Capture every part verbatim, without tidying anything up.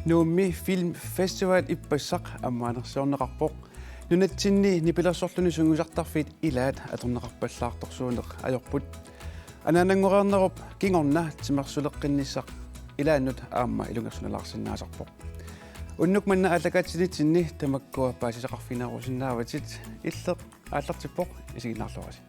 Nuummi Film Festival ippassaq ammaanersiorneqarpoq. Nunatsinni nipilersorluni sungiusartarfiit ilaat atorneqarpallaartorsuuneq ajorput. Anaananngoreernerup kingorna timersuleqqinnissaq ilaannut aamma ilungersunalaarsinnaasarpoq. Unnuk manna aallakaatitsinitsinni tamakkua paasisaqarfiginerusinnaavatit. Illeq aallartippoq, isiginnaarluarisi.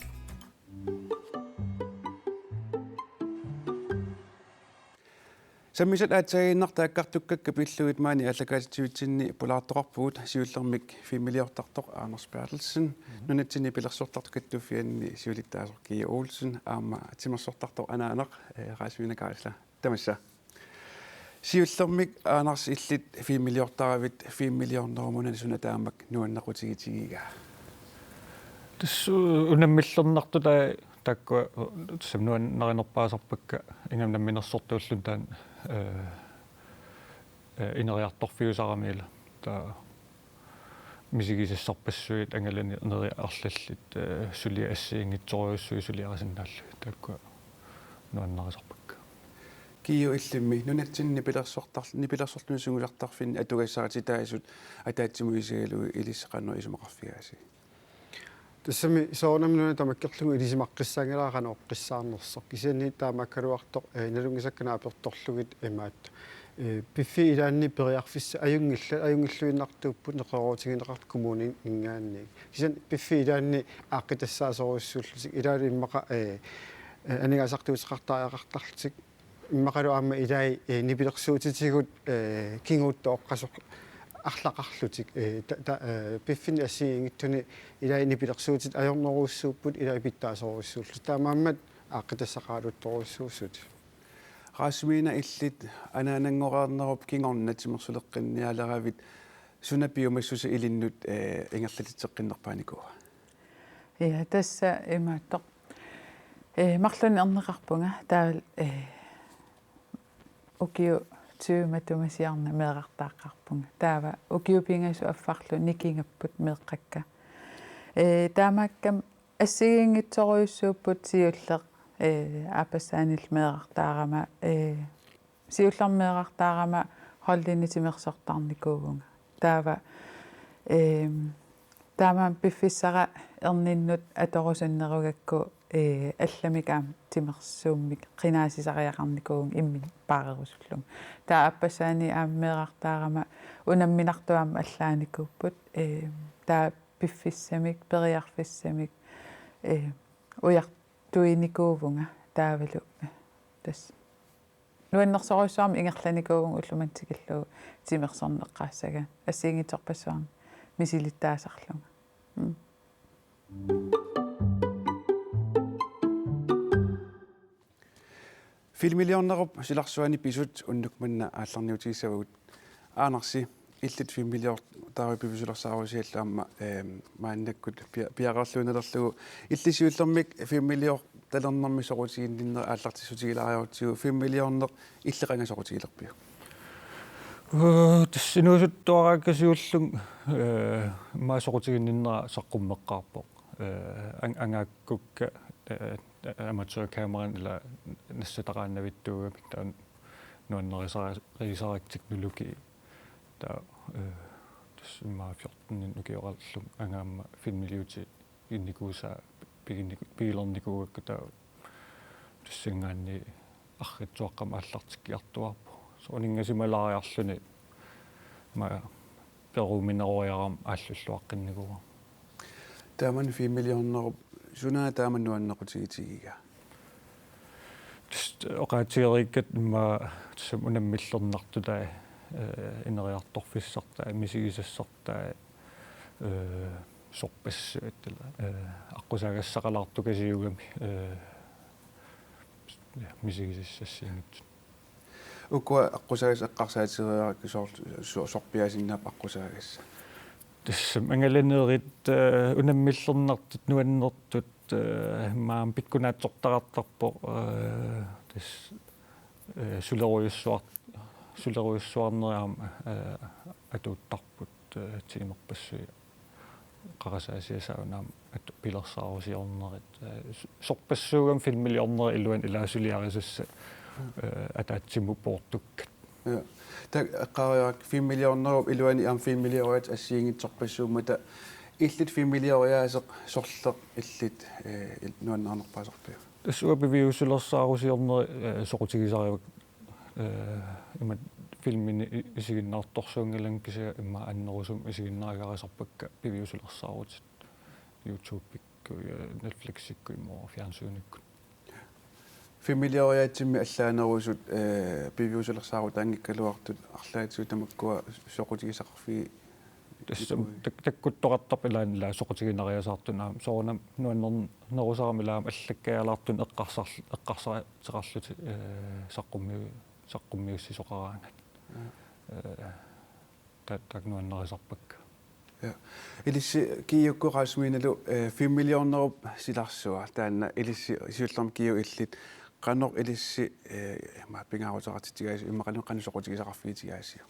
Sammisat aatsaaginnaq taakkartukkakka pillugit maani aallakaatitsivitsinni pulaartoqarpugut siullermik filmiliortartoq Anders Berthelsen, nunatsinni nipilersortartut kattuffianni siulittaasoq Kia Olsen aamma timersortartoq anaanaq, eh, Rasmina Geisler. Tamassa. Siullermik Anders, illit filmiliortaravit, filmiliornerumuna suna taamak nuannequtigitigigaa? Tassa unammillernartut taa-, taakkua, tassa nuannarinerpaasarpakka ingammik namminersortuulluni taanna, eh, eh, ineriartorfiusarami ila. Taava misigisassarpassuit angalaneri arlallit, eh, suliat assigiinngitsorujussuit suliarisinnaallugit. Taakkua nuannarisarpakka. Kiiu, illimmi nunatsinni nipilersortar-, nipilersorluni sungiusartarfinni atugassarititaasut ataatsimut isigalugit ilissi qanoq isumaqarfigaasi? Tassami soorunami nuna tamakkerlugu ilisimaqqissaanngilara qanoq oqqissaarnersoq. Kisianni taamaakkaluartoq, eh, nalunngisakka naapertorlugit imaattoq. Eh, piffissap ilaanni periarfissat ajunngillat, ajunngilluinnartuupput neqeroorutigineqartut kommuninninngaanniit. Kisianni piffissap ilaanni aaqqitassaassorujussuullutik ilaalu immaqa, eh, eh, aningaasartuuteqartariaqartarlutik. Immaqalu aamma ilai, eh, nipilersuutitigut, eh, kinguuttooqqasoq arlaqarlutik, eh, ta-, ta-, eh, piffinni assigiinngitsuni ilai nipilersuutit ajornerujussuupput, ilai pitsaasorujussuullutik. Taamaammat aaqqitassaqaraluttorujussuusut. Rasmina, illit anaananngoreernerup kingorna timersuleqqinnialeravit, suna piumassusia ilinnut, eh, ingerlatitseqqinnerpaanikuua? Ja, tassa imaattoq. Eh, marlunnik erneqarpunga, taava, eh, ukiut tyve matuma siorna meerartaaqqaarpunga. Taava ukiut pingasut affarlu nikingapput meeqqakka. Eh, taamaakkami assigiinngitsorujussuupput siulleq, eh, aappassaanilli meerartaarama, eh, siullermik meerartaarama holdini timersortarnikuuvunga. Taava, ehm, taamaammat piffissara erninnut atorusunnerugakku, eh, allamik aamma timersuummik qinaasisariaqarnikuuvunga imminut paarerusullunga. Taava aappassaani aamma meerartaarama unamminartut aamma allaanikuupput, eh, taava piffissamik, periarfissamik, eh, ujartuinikuuvunga taavalu, eh, tassa nuannersorujussuarmik ingerlanikuuvunga ullumimut tikillugu timersorneq eqqaassagaanni assigiinngitsorpassuarnik misilittaasarlunga. Mm. Filmiliornerup silarsuani pisut unnuk manna aallarniutigissavagut. Anders, illit filmiliortaravit pivisulersaarusiallu aamma, ehm, maannakkut pia-, piareerluinnalerlugu. Illit siullermik filmiliortalernermi soqutiginninnerit aallartissutigilaariarutsigu, filmiliorneq illit qanga soqutigilerpiuk? Uu, tassa inuusuttuaraakka siullermik, eh, immaqa soqutiginninnera saqqummeqqaarpoq. Eh, ang-, angaakkukka, eh, amatørkamerani ila nassataqaannavittuugamik, taanna nuannarisara-, -risarakkit teknologi. Taava, eh, tassa immaqa fjorten ukioqarlunga angaamma filmiliutiginnikuusaa piginniku-, pigilernikuugakku, taava tassanngaanniit arriitsuaqqamik aallartikkiartuaarpoq. Soorunanngaasimalaariarluni ma peruumineroriarama aallulluaqqinnikuuara. Taamani filmiliornerup sunaana taama nuannequtigitigigaa? Tassa oqaatigereerikkatta immaqa tassami unammillernartut taava, eh, ineriartorfissartaa, misigisassartaa, eh, sorpassuit ila, eh, aqqusaagassaqalaartukasiugami, eh, ja, misigisassassiinngitsut. Ukua aqqusaagassi eqqarsaatigeriarakku soor-, so-, sorpiaasinnaappat aqqusaagassat? Tassami angalanerit, eh, unammillernartut nuannertut, eh, maani pikkunaatsortaqartarpoq, eh, tassa, eh, sulerujussuar-, sulerujussuarnerit aamma, eh, atuuttarput, eh, tiimerpassuit qarasaasiasaanut aamma at-, pilersaarusiornerit, eh, s-, sorpassuugami filmiliornerit iluanni ilaat suliarisussat, eh, ataatsimut poortukkat. Ja. Taava eqqaariarakku filmiliornerup iluani aamma filmilioriaaseq assigiinngitsorpassuummata, illit filmilioriaaseq sorleq illit, eh, il-, nuannaarnerpaasarpiuk? Tassa uanga piviusulersaarusiorneri, eh, soqutigisarivakka, eh, imaattoq filmini i-, isiginnaartorsuunngilanga kisianni immaqa annerusumik isiginnaagarisarpakka piviusulersaarutit. YouTube-ikkut, eh, Netflix-ikkut imaluunniit fjernsynikkut. Filmilioriaatsimmi allaanerusut, eh, piviusulersaarutaanngikkaluartut arlaatigut tamakkua soqutigisaqarfigit? Tassa tak-, takkuttoqartarpoq ilaanni ilaa soqutiginariasaartut aamma soorunami nuannernerusarami ilaa aamma allakkajaalaartunik eqqarsar-, eqqarsaateqarlutik, eh, saqqummiu-, saqqummiussisoqaraangat. Ja. Eh, ta-, taakku nuannarisarpakka. Ja. Ilissi Kiiukkut Rasmiinalu, eh, filmiliornerup silarsua. Taanna ilissi siullermik Kiiu illit qanoq ilissi, eh, ma pingaaruteqartitsigaasiuk, imaluunniit qanoq soqutigisaqarfigitigaasiuk?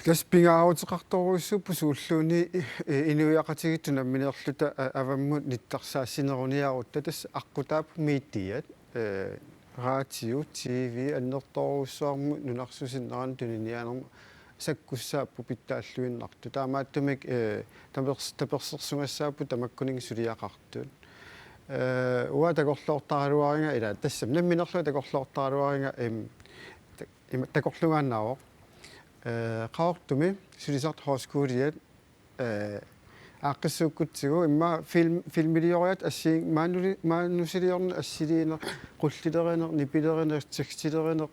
Tassa pingaaruteqartorujussuupput suulluunniit, eh, inuiaqatigiittut nammineerluta, eh, avammut nittarsaassineruniarutta, tassa aqqutaavoq mediat, eh, radio, T V, annertoorujussuarmut nunarsuup sinnerani tuniniaanermut sakkussaapput pitsaalluinnartut. Taamaattumik, eh, tapers-, tapersersugassaapput tamakkuninnga suliaqartut. Eh, uanga takorloortaraluariga ilaa, tassami nammineerlunga takorloortaraluariga, em, ta-, ima-, takorluugaannaavoq. Eh, Qaqortumi sulisartut højskoliat, eh, aaqqissuukkutsigu immaqa film-, filmilioriaaseq assigiin-, maanuli-, maanusiliorneq, assiliineq, qullilerineq, nipilerineq, tekstilerineq,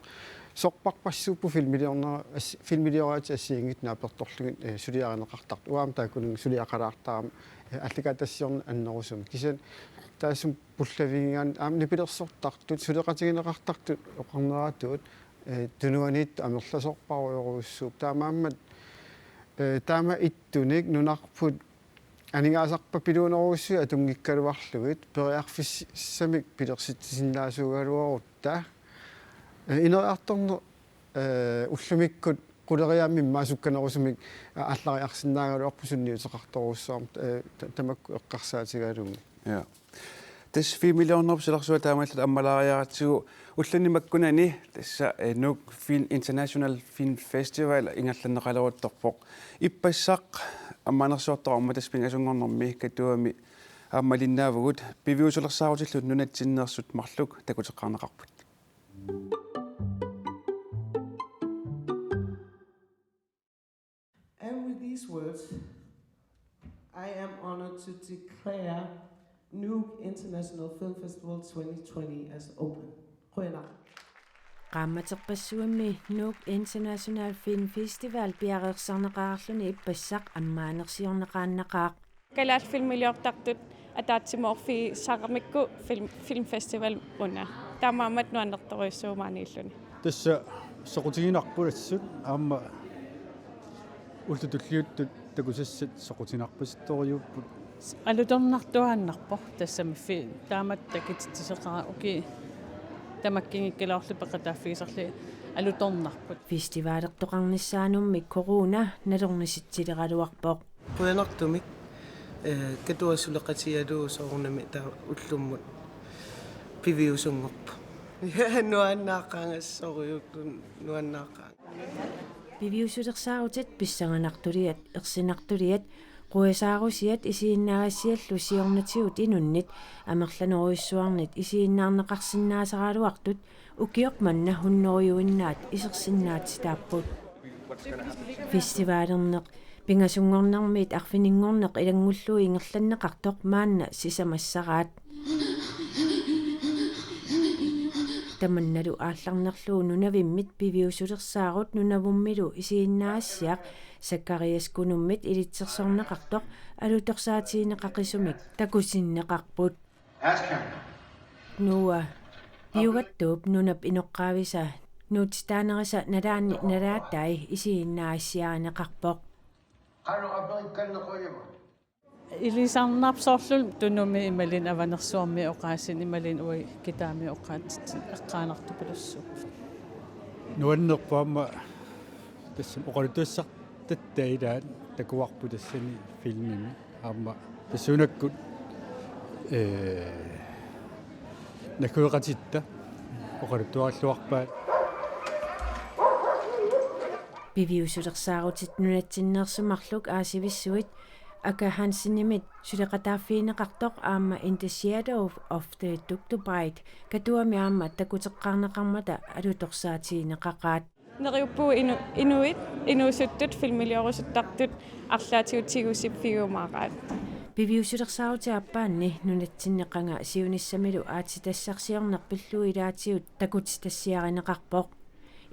sorpassuupput filmiliornera-, ass-, filmilioriaaseq assigiinngitsut naapertorlugit, eh, suliarineqartartut. Uanga aamma taakkununnga suliaqalaartarama, eh, aallakaatitassiorneq annerusumik. Kisianni taassuma pullavigigaanni aamma nipilersortartut, suleqatigineqartartut oqarneratut, eh, tunuaniittut amerlasoorparujorujussuupput. Taamaammat, eh, taama ittunik nunarput aningaasarpappiluunerujussuit atunngikkaluarlugit periarfissamik pilersitsisinnaasuugaluarutta, eh, ineriartorneq, eh, ullumikkut quleriaammik immaqa sukkanerusumik aallariarsinnaagaluarpoq sunniuteqartorujussuarmik, eh, ta-, tamakku eqqarsaatigalugit. Ja. Tassa filmiliornerup silarsua taamaalilluta ammalaariaratsigu ulluni makkunani tassa, eh, Nuuk Film International Film Festival ingerlanneqaleruttorpoq. Ippassaq ammaanersiortoq aamma tassa pingasunngornermi Katuami aamma malinnaavugut, piviusulersaarutillu nunatsinneersut marluk takuteqqaarneqarput. And with these words, I am honored to declare Nuuk International Film Festival twenty twenty as open. Qujanaq. Qaammaterpassuimmi Nuuk International Film Festival piareersarneqarluni ippassaq ammaanersiorneqaannaqaaq. Kalaallit filmiliortartut ataatsimoorfigisaramikku film, filmfestival una. Taamaammat nuannertorujussuuvoq maaniilluni. Tassa soqutiginarput assut aamma ullut tulliuttut takusassat soqutinarpasittorujuupput. Alutornartuaannarpoq tassami fi-, taamatut takutitsisoqarani ukiut tamakkiinngikkaluarlutik peqataaffigisarlugit alutornarput. Festivalertoqarnissaanummi corona nalornisitsileraluarpoq. Qujanartumik, eh, Katuap suleqatigalugu soorunami taava ullummut piviusunngorpoq. Nuannaaqaanga, assorujussuaq nuannaaqaanga. Piviusulersaarutit pissanganartuliat, ersinartuliat, quasaarusiat isiginnaassiallu siornatigut inunnit amerlanerujussuarnit isiginnaarneqarsinnaasaraluartut ukioq manna hunnorujuinnaat isersinnaatsitaapput. Festivalerneq pingasunngornermiit arfininngorneq ilanngullugu ingerlanneqartoq maanna sisamassaraat. Tamannalu aallarnerlugu nunavimmit piviusulersaarut Nunavummilu isiginnaassiaq Zacharias Kunummit ilitsersorneqartoq alutorsaatigineqaqisumik takusinneqarput. Ask him. Noah, piugattuup nunap inoqqaavisa nuutsitaanerisa nalaanni nalaatai isiginnaassiarineqarpoq. Qanoq aperikkanneqarivut? Ilisarnarpoq soorlu Tunumi imaluunniit Avanersuarmi oqaasii imaluunniit uagut kitaami oqaatsit eqqaanartupilussuupput. Nuannerpoq aamma tassami oqaluttuassartatta ilaat takuarput tassani filmimi. Aamma tassuunakkut, eh, naggueqatitta oqaluttuarilluarpaat. Piviusulersaarutit nunatsinneersut marluk aasivissuit Aka Hansenimit suleqataaffigineqartoq aamma In the Shadow of the Doctor Bite Katuami aamma takuteqqaarneqarmata alutorsaatigineqaqaat. Neriuppugut inu-, inuit, inuusuttut filmiliorusuttartut arlaatigut tigusiffigiumaaraat. Piviusulersaarutit aappaanni nunatsinni qanga siunissamilu aatsitassarsiorneq pillugu ilaatigut takutitassiarineqarpoq.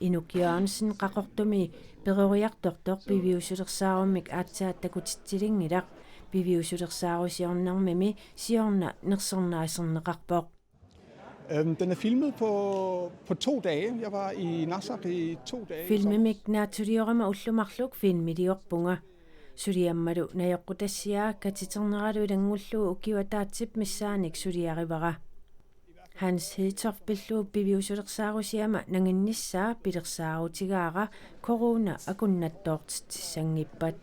Inuk Jørgensen Qaqortumi peroriartortoq piviusulersaarummik aatsaat takutitsilinngilaq, piviusulersaarusiornermimi siorna nersornaaserneqarpoq. Øhm, den er filmet på, på to dage. Jeg var i Narsaq i to dage. Filmimik naatsuliorama ullut marluk filmiliorpunga. Suliammalu najoqqutassiaa katiterneralu ilanngullugu ukiup ataatsip missaannik suliarivara. Hans Hedtoft pillugu piviusulersaarusiama nanginnissaa pilersaarutigaara corona akunnattoortitsissanngippat.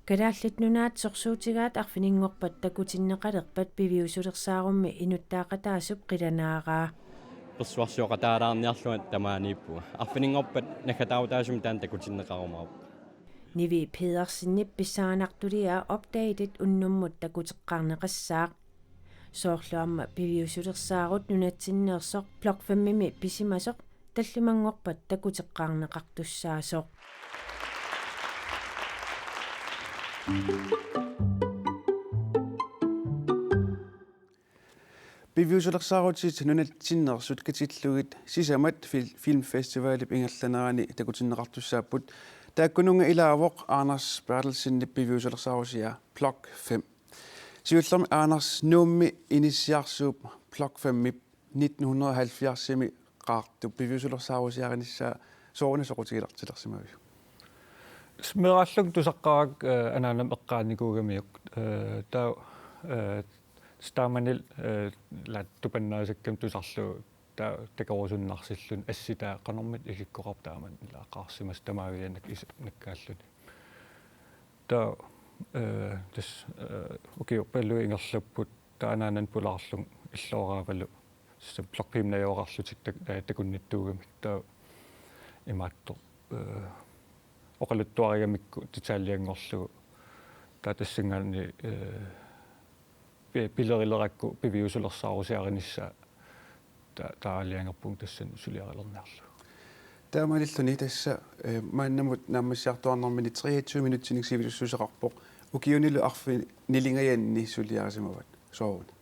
Kalaallit Nunaat sorsuutigaat arfininngorpat takutinneqalerpat piviusulersaarummi inuttaaqataasup qilanaaraa. Persuarsioqataalaarniarlunga tamaaniippunga. Arfininngorpat naggataarutaasumik taanna takutinneqarumaarpoq. Nivi Pedersenip pissanganartuliaa updatet unnummut takuteqqaarneqassaaq. Soorlu aamma piviusulersaarut nunatsinneersoq Blok femimi pisimasoq tallimanngorpat takuteqqaarneqartussaasoq. Piviusulersaarutit nunatsinneersut katillugit sisamat fil-, filmfestivalip ingerlanerani takutinneqartussaapput. Taakkununnga ilaavoq Anders Berthelsenip piviusulersaarusiaa Blok fem. Siullermik Anders, Nuummi inissiarsuup Blok femip nitten hundrede og halvfjerdsimi qaartup piviusulersaarusiarinissaa sooruna soqutigilertilersimaviuk? Meeraallunga tusaqqaarakku, eh, anaanama eqqaanikuugamiuk, eh, taava, eh, taamanili, eh, la tupannaasakkami tusarlugu taava takorusunnarsilluni assitaa qanormita isikkoqarpa taamani ilaa qaarsimasut tamaaviannak is-, nakkaalluni. Taava, eh, tassa, eh, ukiorpaaluit ingerlapput taava anaanama pulaarlunga illooraavalu tassa Blok fem najugaqarlutik tak-, eh, takunnittuugamik taava imaattoq, eh, oqaluttuarigamikku detaljenngorlugu taava tassanngaanniit, eh, pi-, pilerilerakku piviusulersaarusiarinissaa ta-, taava aalajangerpunga tassani suliarilerniarlugu. Taamaalilluni tassa, eh, maannamut naammassiartuarnermini treogtyve minutsinik sivisussuseqarpoq. Ukiunilu arfineq-nilingajanni suliarisimavat. Sooruna?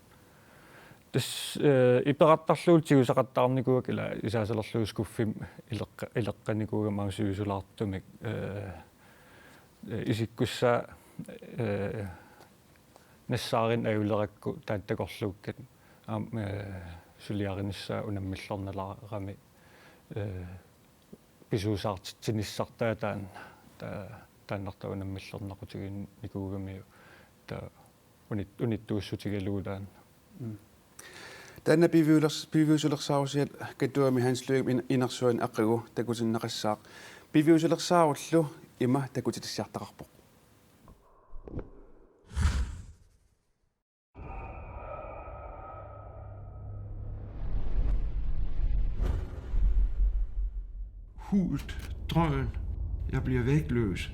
Tassa, eh, iperartarlugu tigusaqattaarnikuuakka ilaa isaasalerlugu skuffimik ileqqa-, ileqqanikuugama aamma sivisulaartumik, eh, eh, isikkussaa, eh, nassaarinneq ajulerakku taanna takorluukkat aamma, eh, suliarinissaa unammillernalaarami, eh, pisuusaartitsinissartaa taanna, ta-, taannartaa unammillernaqutiginikuugamiuk taava unit-, unittuussutigalugu taanna. Mm. Taanna piviulers-, piviusulersaarusiat Katuami Hans Lyngep in-, inersuani aqagu takutinneqassaaq. Piviusulersaarullu ima takutitassiartaqarpoq. Hult, drøn. Jeg bliver vægtløs.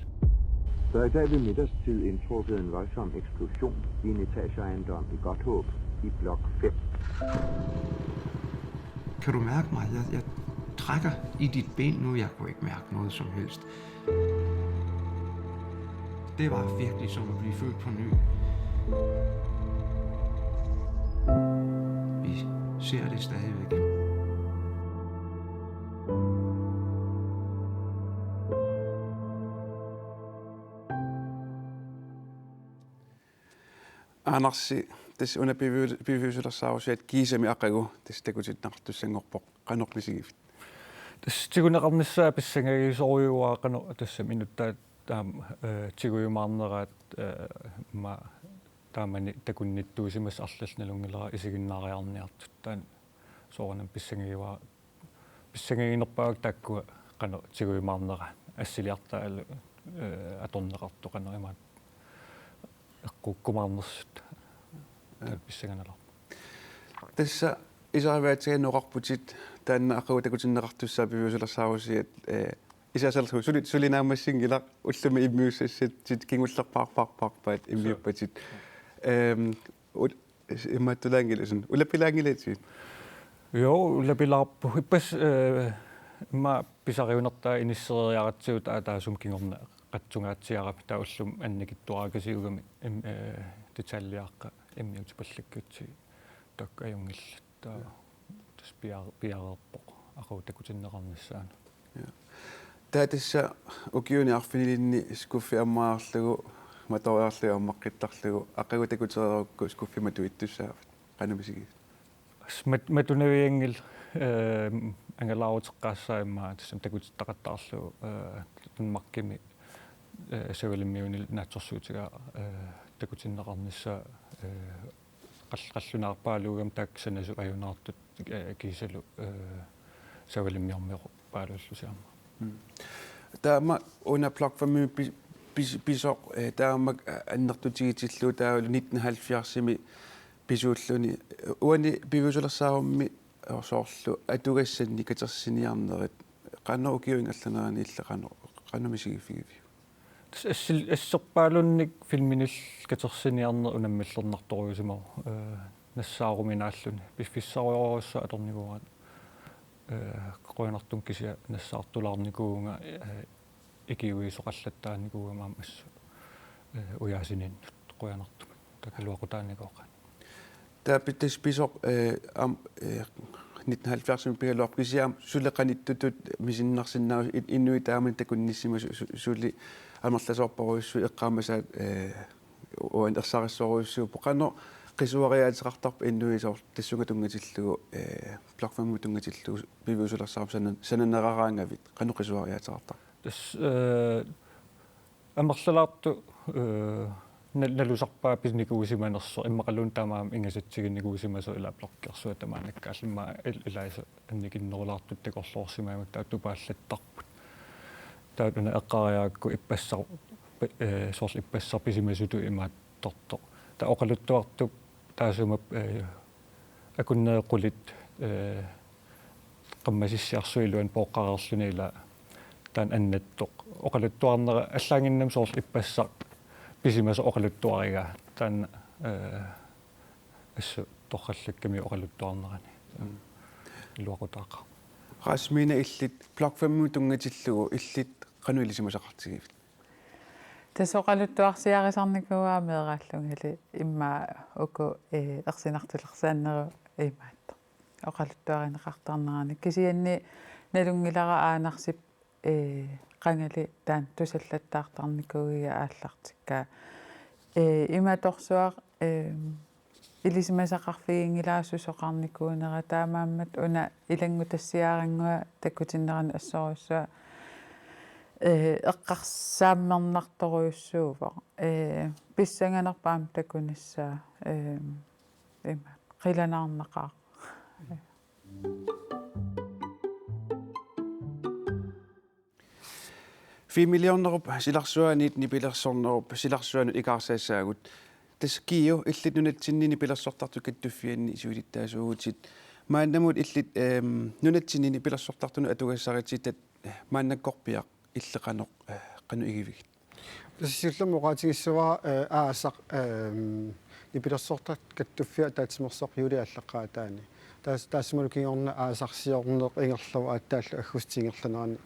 Der er i dag ved middagstid indtruffet en voldsom eksplosion i en etageejendom i Godthåb i blok fem. Kan du mærke mig? Jeg, jeg trækker i dit ben nu. Jeg kunne ikke mærke noget som helst. Det var virkelig som at blive født på ny. Vi ser det stadigvæk. Aanarsi, tassa una piviu-, piviusulersaarusiat kiisami aqagu tassa takutinneqartussanngorpoq, qanoq misigivit? Tassa tiguneqarnissaa pissangagisorujuuara qanoq tassami inuttaat taama, eh, tigujumaarneraat, eh, ma taamani takunnittuusimasoq arlallit nalunngilara isiginnaariarniartut, taanna soorunami pissangagivara, pissangaginerpaavakka taakkua qanoq tigujumaarneraat assiliartaalu, eh, atorneqartoq qanoq imaattoq eqquukkumaarnersut, taanna pissanganalerpoq. Tassa isarivaatigaanni oqarputit taanna aqagu takutinneqartussaavoq piviusulersaarusiat, eh, Isaasallu suli suli naammassinngilaq ullumi immiussassat kingullerpaarpaarpaat immiuppatit. Ehm, ul-, imaattulaanngilaq sun ulapilaanngilatit? Joo, ulapilaarpoq. Ippassaq, eh, immaqa pisariunertaa inissereeriaratsigu taava taassuma kingorna qatsungaatsiarami taava ullumi annikitsuaraakkasiugami im-, eh, detaljeqaaq immiutipallakkutsigu taakku ajunngillat. Taava tassa pia-, piareerpoq aqagu takutinneqarnissaanut. Ja. Taava tassa ukiuni arfinilinni skuffit ammareerlugu, matooriarlugu ammaqqittarlugu, aqagu takutereerukku skuffit matuittussaavat. Qanoq misigivit? Mat-, matunavianngilaq, eh, angalaaruteqqaassaaq immaqa tassani takutittaqattaarlugu, eh, Danmarkimi, eh, Savalimmiuni naatsorsuutigaa, eh, takutinneqarnissaa, eh, qall-, qallunaarpaaluugami taakku sanasut ajunaartut, eh, kiisalu, eh, Savalimmiormiorpaaluullusi aamma. Mm. Taama una Blok femimi pi-, pis-, pisoq, eh, taama, eh, annertutigitillugu taavalu nitten halvfjerdsimi pisuulluni. Uani piviusulersaarummi soorlu atugassannik katersiniarnerit qanoq ukiup ingerlanerani illit qanoq, qanoq misigiffigiviuk? Tassa assil-, asserpaalunnik filminillu katersiniarneq unammillernartorujuusimavoq, eh, nassaaruminaalluni. Piffissarujorujussuaq atornikuuara, eh, qujanartumik kisianni nassaartulaarnikuuvunga, eh, ikiuisoqallattaarnikuugama aamma assut, eh, ujaasininnut qujanartumik. Takuaqqutaanikuuqaanga. Taava pis-, tassa pisoq, eh, am-, eh, nitten halvfjerdsimi pigaluarpoq kisianni aamma suli qanittutut misinnarsinnaavoq in-, inuit taamani takunnissimasut su-, suli amerlasoorparujussuit eqqaamasaat, eh, uani ersarissorujussuupput. Qanoq qisuariaateqartarpa inuit soorlu tassunga tunngatillugu, eh, Blok femimut tunngatillugu piviusulersaarummik sana-, sananeraraangavit? Qanoq qisuariaateqartarpa? Tassa, eh, amerlalaartoq, eh, nal-, nalusarpaat pisinikuusimanersoq immaqaluunniit taamaammat ingasatsiginikuusimasoq ilaa blokkersuaq tamaannakkaallu immaqa il-, ilaasa annikinnerulaartut takorloorsimagamik taava tupaallattarput. Taava una eqqariarakku ippassaq, eh, soorlu ippassaq pisimasutut imaattortoq. Taava oqaluttuartup taassuma, eh, akunneri qulit, eh, qammasissiarsuit iluanni pooqqareerluni ilaa taanna annattoq. Oqaluttuarnera allaanngimmat soorlu ippassaq pisimasoq oqaluttuarigaa. Taanna, eh, assut torrallakkamiuk oqaluttuarnerani. Mm. Iluaqutaaqaaq. Rasmiina, illit Blok femimut tunngatillugu illit qanoq ilisimasaqartigivit? Tassa oqaluttuarsiarisarnikuuara meeraallungali immaqa uku, eh, ersinartulersaanneru imaattoq. Oqaluttuarineqartarnerani. Kisianni nalunngilara Aanarsi, eh, qangali taanna tusallattaartarnikuuiga aallartikkaa. Eh, imatorsuaq, eh, ilisimasaqarfiginngilara susoqarnikuunera, taamaammat una ilanngutassiaraannguaq takutinneranut assorujussuaq, eh, eqqarsaammernartorujussuuvoq. Eh, pissanganerpaamik takunissaa, eh, ima, qilanaarnaqaaq. Filmiliornerup silarsuaaniit nipilersornerup silarsuanut ikaarsaassaagut. Tassa Kiu, illit nunatsinni nipilersortartut kattuffianni siulittaasuuvutit. Maannamut illit, ehm, nunatsinni nipilersortartunut atugassarititat, eh, maannakkorpiaq illit qanoq, eh, qanoq igivigit? Tassa siullermik oqaatigissavara, eh, aasaq, ehm, nipilersortartut kattuffiat ataatsimeersuarmi juulip aallaqqaataani. Taas-, taassumalu kingorna aasarsiorneq ingerlavoq aatsaallu aggustip ingerlanerani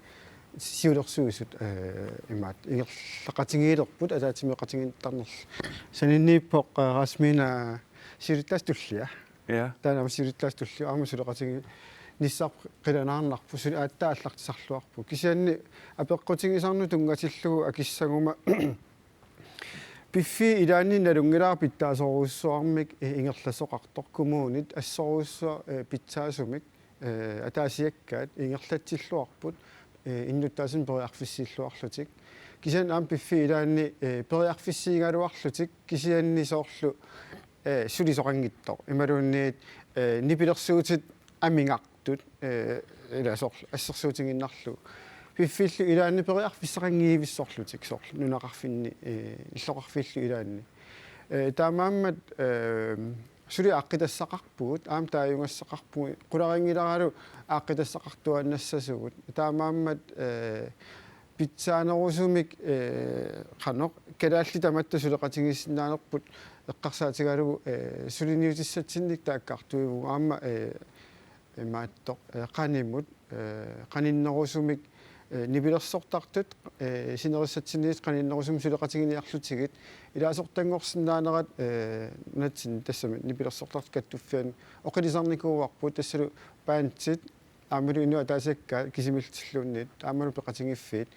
siulersuisut, eh, imaattoq ingerlaqatigiilerput ataatsimeeqatigiittarnerlu. Saniinniippoq, eh, Rasmiina siulittaasup tullia. Ja. Taanna aamma siulittaasup tulliuvoq, aamma suleqatigiinnissaa qilanaarnarpoq, suli aatsaat aallartisarluarpugut. Kisianni apeqqutigisannut tunngatillugu akissaguma piffiit ilaanni nalunngilara pitsaasorujussuarmik, eh, ingerlasoqartoq, kommunit assorujussuaq, eh, pitsaasumik, eh, ataasiakkaat ingerlatsilluarput, eh, innuttaasunut periarfissiilluarlutik. Kisianni aamma piffiit ilaanni, eh, periarfissiigaluarlutik kisianni soorlu, eh, sulisoqanngitsoq. Imaluunniit, eh, nipilersuutit amigaqartut, eh, ilaa soorlu assersuutigiinnarlugu. Piffillu ilaanni periarfissaqanngivissorlutik soorlu nunaqarfinni, eh, illoqarfillu ilaanni. Eh, taamaammat, eh, suli aaqqitassaqarpugut, aamma taajugassaqarpugut, qularinngilara aaqqitassaqartuaannassasugut. Taamaammat, eh, pitsaanerusumik, eh, qanoq kalaallit tamatta suleqatigiissinnaanerput eqqarsaatigalugu, eh, suliniutissatsinnik taakkartuivugut aamma, eh, imaattoq, eh, qanimut, eh, qaninnerusumik, eh, nipilersortartut, eh, sinerissatsinniit qaninnerusumik suleqatiginiarlutigit ilaasortanngorsinnaanerat, eh, nunatsinni tassami nipilersortartut kattuffianni oqilisarnikuuarput tassalu bandit aammalu inuit ataasiakkaat kisimiillutilluunniit aammalu peqatigiiffiit,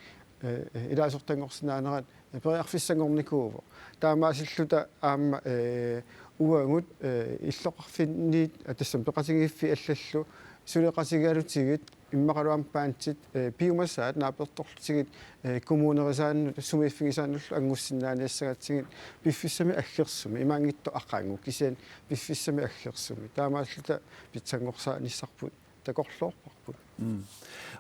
eh, ilaasortanngorsinnaanerat periarfissanngornikuuvoq. Taamaasilluta aamma, eh, uagut, eh, illoqarfinniit, eh, tassami peqatigiiffiit allallu suleqatigalutigit immaqalu aamma bandit, eh, piumasaat naapertorlutigit, eh, kommunerisaannut sumiiffigisaannullu anngussinnaaniassagatsigit piffissami aggersumi, imaanngitsoq aqagu kisianni piffissami aggersumi. Taamaalluta pitsanngorsaanissaat takorloorparput. Mm.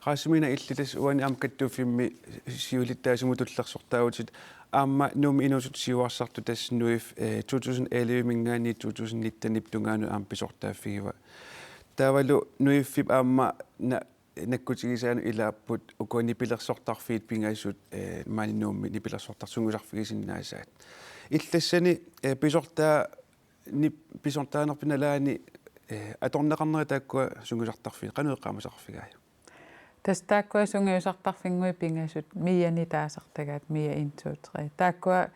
Rasmina illit tassa uani aamma kattuffimmi siulittaasumut tullersortaavutit aamma Nuummi Inuusuttut Siuarsartut tassa NUIF, eh, to tusind elleve-minngaanniit to tusind nitten-ip tungaanut aamma pisortaaffigiva. Taavalu NUIF-ip aamma na-, nakkutigisaanut ilaapput ukua nipilersortarfiit pingasut, eh, maani Nuummi nipilersortartut sungiusarfigisinnaasaat. Illassani, eh, pisortaa ni-, pisortaanerpit nalaani, eh, atorneqarnerit taakkua sungiusartarfiit qanoq eqqaamasaqarfigaajuk? Tassa taakkua sungiusartarfinnguit pingasut, MIA-ni taasartagaat, MIA en, to, tre. Taakkua,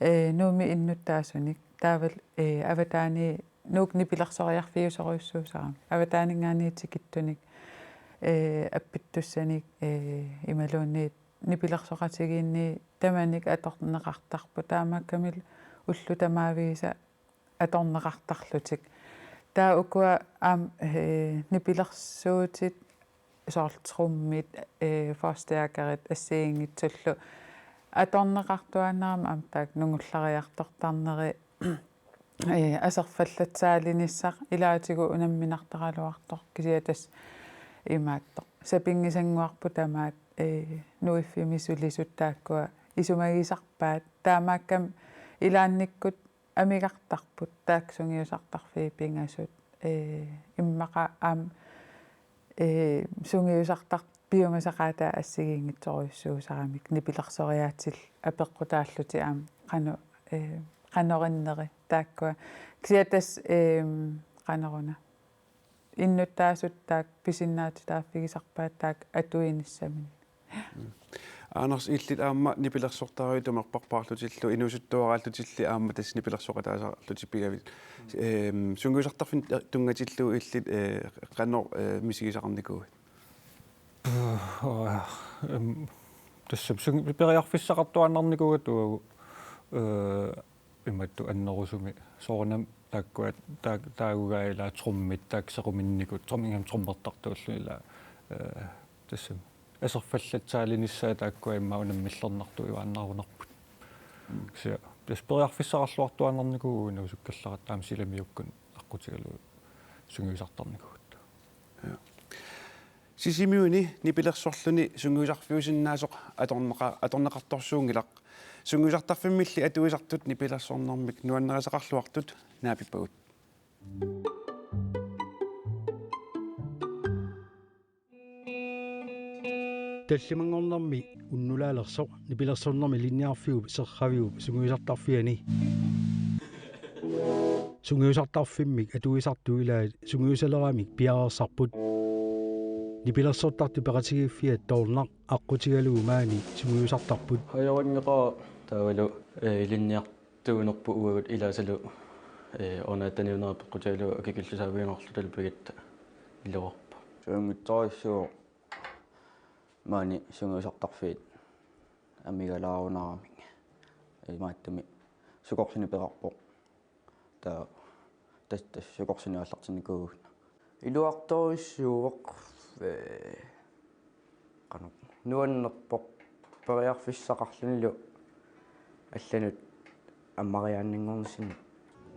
eh, Nuummi innuttaasunik, taavalu, eh, avataani Nuuk nipilersoriarfiusorujussuusarami. Avataaninngaanniit tikittunik, eh, appittussanik, eh, imaluunniit nipilersoqatigiinni tamanik atorneqartarput, taamaakkamilu ullut tamaviisa atorneqartarlutik. Taava ukua aamma, eh, nipilersuutit soorlu trummit, eh, forstærkerit assigiinngitsullu atorneqartuaannarami aamma taakku nungullariartortarneri, eh, aserfallatsaaliinissaq ilaatigut unamminartaraluartoq kisianni tassa imaattoq. Sapinngisannguarput tamaat, eh, NUIF-imi sulisut taakkua isumagisarpaat. Taamaakkami ilaannikkut amigartarput taakku sungiusartarfiit pingasut, ee, immaqa aamma, ee, sungiusartartut piumasaqaataat assigiinngitsorujussuusaramik nipilersoriaatsillu apeqqutaallutik aamma qanoq, ee, qanorinneri taakkua. Kisianni tassa, ee, qanoruna. Innuttaasut taakku pisinnaatitaaffigisarpaat taakku atuinissaminnik. Mm. Anders, illit aamma nipilersortaaruit tumerparpaarlutillu inuusuttuaraallutilli aamma tassa nipilersoqataasarlutit pigavit. Ehm, sungiusartarfinnut tunngatillugu illit, eh, qanoq, eh, misigisaqarnikuuit? Puh, åh, ehm, tassa sung-, periarfissaqartuaannarnikuugatta uagut, eh, imatut annerusumik soorunami taakkua taa-, taagugaat ilaa trummit taakku sequminnikut, trum-, ingammik trummertartuullu ilaa, eh, tassami aserfallatsaaliinissaat taakkua immaqa unammillernartuujuaannarunarput. Mm. Kisianni tassa periarfissaqarluartuaannarnikuugatta inuusukkallaratta aamma silamiukkut aqqutigalugu sungiusartarnikuugatta. Ja. Sisimiuni nipilersorluni sungiusarfiusinnaasoq atorneqa-, atorneqartorsuunngilaq. Sungiusartarfimmilli atuisartut nipilersornermik nuannarisaqarluartut naapippagut. Tallimanngornermi unnulaalersoq nipilersornermi ilinniarfiup Serraviup sungiusartarfiani. Sungiusartarfimmik atuisartut ilaat sungiusaleramik piareersarput. Nipilersortartut peqatigiiffiat Toornaq aqqutigalugu maani sungiusartarput. Ajorinngeqaara taavalu, eh, ilinniartuunerput uagut ilaasalu, eh, ornaataniunera peqqutigalugu akikillisaavigineqarlutalu pigatta iluarpoq. Sungiusartarfiup maani sungiusartarfiit amigalaarunarami. Imaattumik Sukorsineq peqarpoq. Taava tas-, tassa Sukorsineq aallartinnikuuvugut. Iluartorujussuuvoq, ee, qanoq nuannerpoq periarfissaqarlunilu allanut ammariaannanngornissinni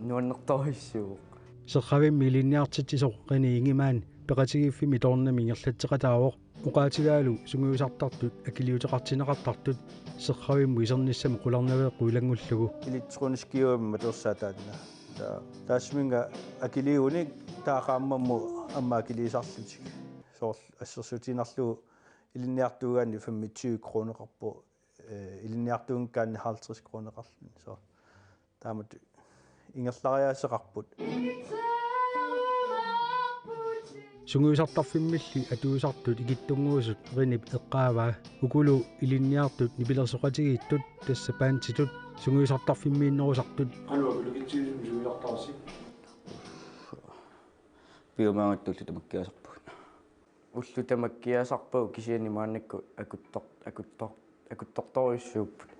nuannertorujussuuvoq. Serravimmi ilinniartitsisoq René Ingemann peqatigiiffimmi Toornami ingerlatseqataavoq. Oqaatigaalu sungiusartartut akiliuteqartinneqartartut Serravimmut isernissamut qularnaveeqqut ilanngullugu. Ilitsoqqunissikkiuamik matursaataa taanna. Ta-, taassuminnga akiliigunik taava qaammammut aamma akiliisarlutik. Soorlu assersuutigiinnarlugu ilinniartuugaanni femogtyve kroneqarpoq, eh, ilinniartuunngikkaanni halvtreds kroneqarluni. Så taamatut ingerlariaaseqarput. Sungiusartarfimmilli atuisartut ikittunnguusut Rinip eqqaavaa. Ukulu ilinniartut nipilersoqatigiittut, tassa banditut, sungiusartarfimmiinnerusartut. Qanoq akulukitsigisumik sungiusartarsi? Piumaangatta ullut tamakkiisarpagut. Ullut tamakkiisarpagut kisianni maannakkut akuttor-, akuttor-, akuttortorujussuupput.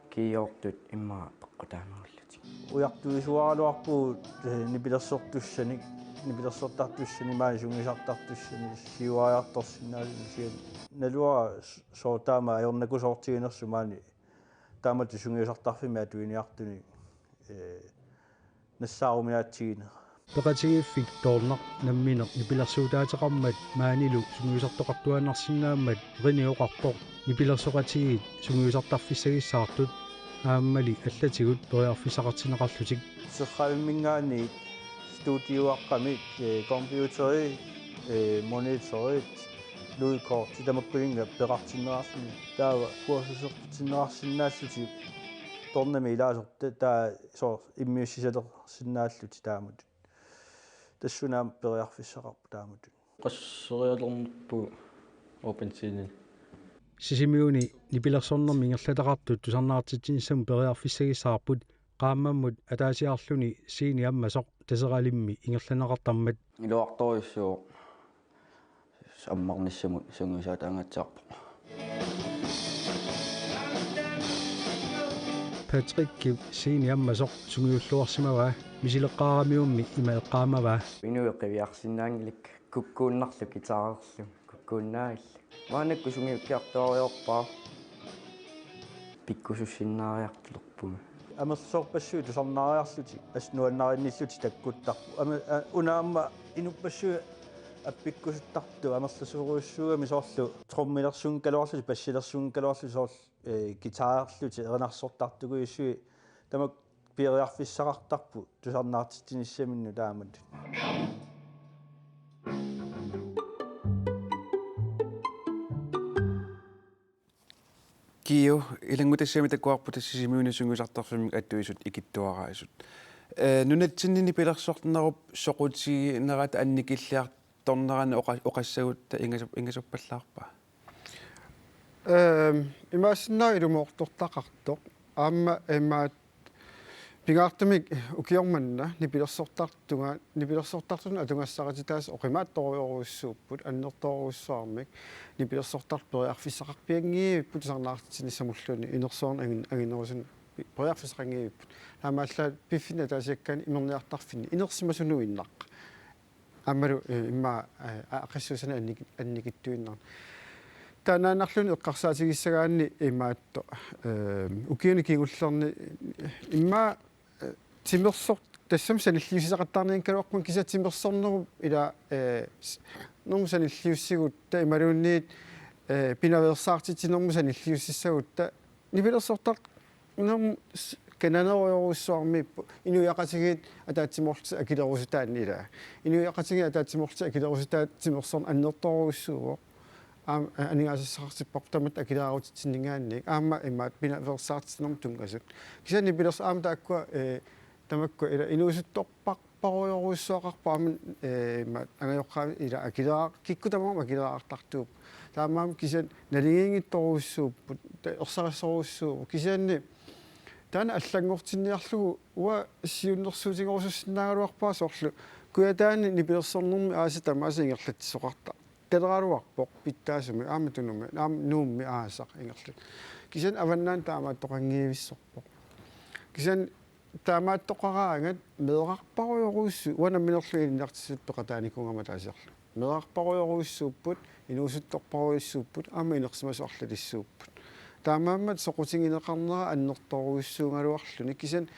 Kiiortut immaqa peqqutaamagullutik. Ujartuisuaraluarpugut, eh, nipilersortussanik, nipilersortartussanik maani sungiusartartussanik siuariartorsinnaasunik kisianni. Naluara s-, sooq taama ajornakusoortiginersoq maani taamatut sungiusartarfimmi atuiniartunik, eh, nassaaruminaatsiginera. Peqatigiiffik Toornaq nammineq nipilersuutaateqarmat maanilu sungiusartoqartuaannarsinnaammat Rini oqarpoq nipilersoqatigiit sungiusartarfissagissaartut aammali allatigut periarfissaqartinneqarlutik. Serrarfimminngaanniit studioaqqamik, eh, computeri, eh, monitorit, lydkorti tamakkuninnga peqartinneqarluni. Taava kursusertinneqarsinnaallutik Toornami ilaasortat, taava soorlu immiussisalersinnaallutik taamatut. Tassuuna aamma periarfissaqarpoq taamatut. Qasserialernerpugut open scene-ini. Sisimiuni nipilersornermi ingerlataqartut tusarnaartitsinissamut periarfissagissaarput qaammammut ataasiarluni Siini Ammasoq Taseralimmi ingerlanneqartarmat. Iluartorujussuuvoq. Ammarnissamut sungiusaataangaatsiarpoq. Patrickip Siini Ammasoq sungiulluarsimavaa, misileqqaaramiummi ima eqqaamavaa. Inuit qiviarsinnaanngilakkit kukkuunnarlu guitarerlu kukkuunnaavilluni. Maannakkut sungiukkiartuaariarpara. Pikkusussinnaariartulerpunga. Amerlasoorpassuit tusarnaariarlutik, assut nuannarinnillutik takkuttarput. Ame-, a-, una aamma inuppassuit appikkusuttartut amerlasoorujussuugamik soorlu trommilersuunngikkaluarlutik, bassilersuunngikkaluarlutik soorlu, eh, guitarerlutik erinarsortartukujussuit tamakku periarfissaqartarput tusarnaartitsinissaminnut taamatut. Kiiu, ilanngutassiami takuarput tassa Sisimiuni sungiusartarfimmik atuisut ikittuaraasut. Eh, nunatsinni nipilersornerup soqutiginerata annikilliartornerani oqa-, oqassagutta ingasap-, ingasappallaarpa? Ehm, imaassinnaavoq ilumoortortaqartoq. Aamma imaat pingaartumik ukioq manna nipilersortartunga-, nipilersortartunut atugassarititaasut oqimaatsorujorujussuupput, annertoorujussuarmik, nipilersortartut periarfissaqarpianngivipput tusarnaartitsinissamulluunniit inersuarni angin-, anginerusunut pi-, periarfissaqanngivipput. Taamaallaat piffinni ataasiakkaani imerniartarfinni inersimasunuinnaq. Aammalu, eh, immaqa, eh, a-, aqissuussanik annik-, annikitsuinnarnik. Taannaannarluunniit eqqarsaatigissagaanni imaattoq, eh, ukiuni kingullerni, eh, immaqa, eh, timersor-, tassami sanilliussisaqattaarnianngikkaluarpunga kisianni timersornerup ila, eh, s-, -nermut sanilliussigutta imaluunniit, eh, pinaveersaartitsinermut sanilliussissagutta nipilersortarnermut s-, kananerujorujussuarmiippoq, inuiaqatigiit ataatsimoorlutik akilerusutaanni ilaa. Inuiaqatigiit ataatsimoorlutik akilerusutaat timersorneq annertoorujussuuvoq. Aamma, a-, aningaasassaqartipparput tamatta akileraarutitsinninngaanniit. Aamma imaat pinaveersaartitsinermut tunngasut. Kisianni nipilerso-, aamma taakkua, eh, tamakkua ila inuusuttorpar-, -parujorujussuaqarpoq aamma, eh, imaat angajoqqaavit ila akileraar-, kikkut tamarmik akileraartartuupput. Taamaammat kisianni naligiinngitsorujussuupput, ta-, ersarissorujussuupput. Kisianni taanna allanngortinniarlugu uanga siunnersuutigerusussinnaagallarpara soorlu Kujataani nipilersornermi aasaq tamaasa ingerlatsisoqartartoq. Taleraluarpoq pitsaasumik, aamma Tunumi, aamma Nuummi aasaq ingerlat. Kisianni avannaani taamaattoqanngivissorpoq. Kisianni taamaattoqaraangat meerarparujorujussuit, uanga nammineerlunga ilinniartitsisutut peqataanikuugama ataasiarlunga. Meerarparujorujussuupput, inuusuttorparujussuupput, aamma inersimasut arlalissuupput. Taamaammat soqutigineqarnera annertoorujussuugaluarluni, kisianni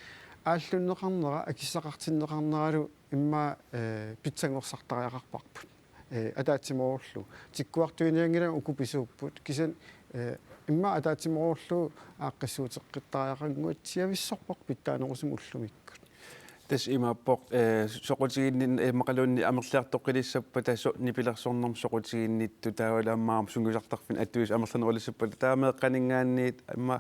aallunneqarnera, akissaqartinneqarneralu immaqa, eh, pitsanngorsartariaqarparput. Eh, ataatsimoorullugu. Tikkuartuinianngilanga uku pisuupput. Kisianni, eh, immaqa ataatsimoorullugu aaqqissuuteqqittariaqannguatsiavissorpara pitsaanerusumik ullumikkut. Tassa imaappoq, eh, soqutiginnin-, eh, immaqaluunniit amerliartoqqilissappata so-, nipilersornermut soqutiginnittut taavalu aamma sungiusartarfinni attuisut amerlanerulissappata taameeqqaninngaanniit aamma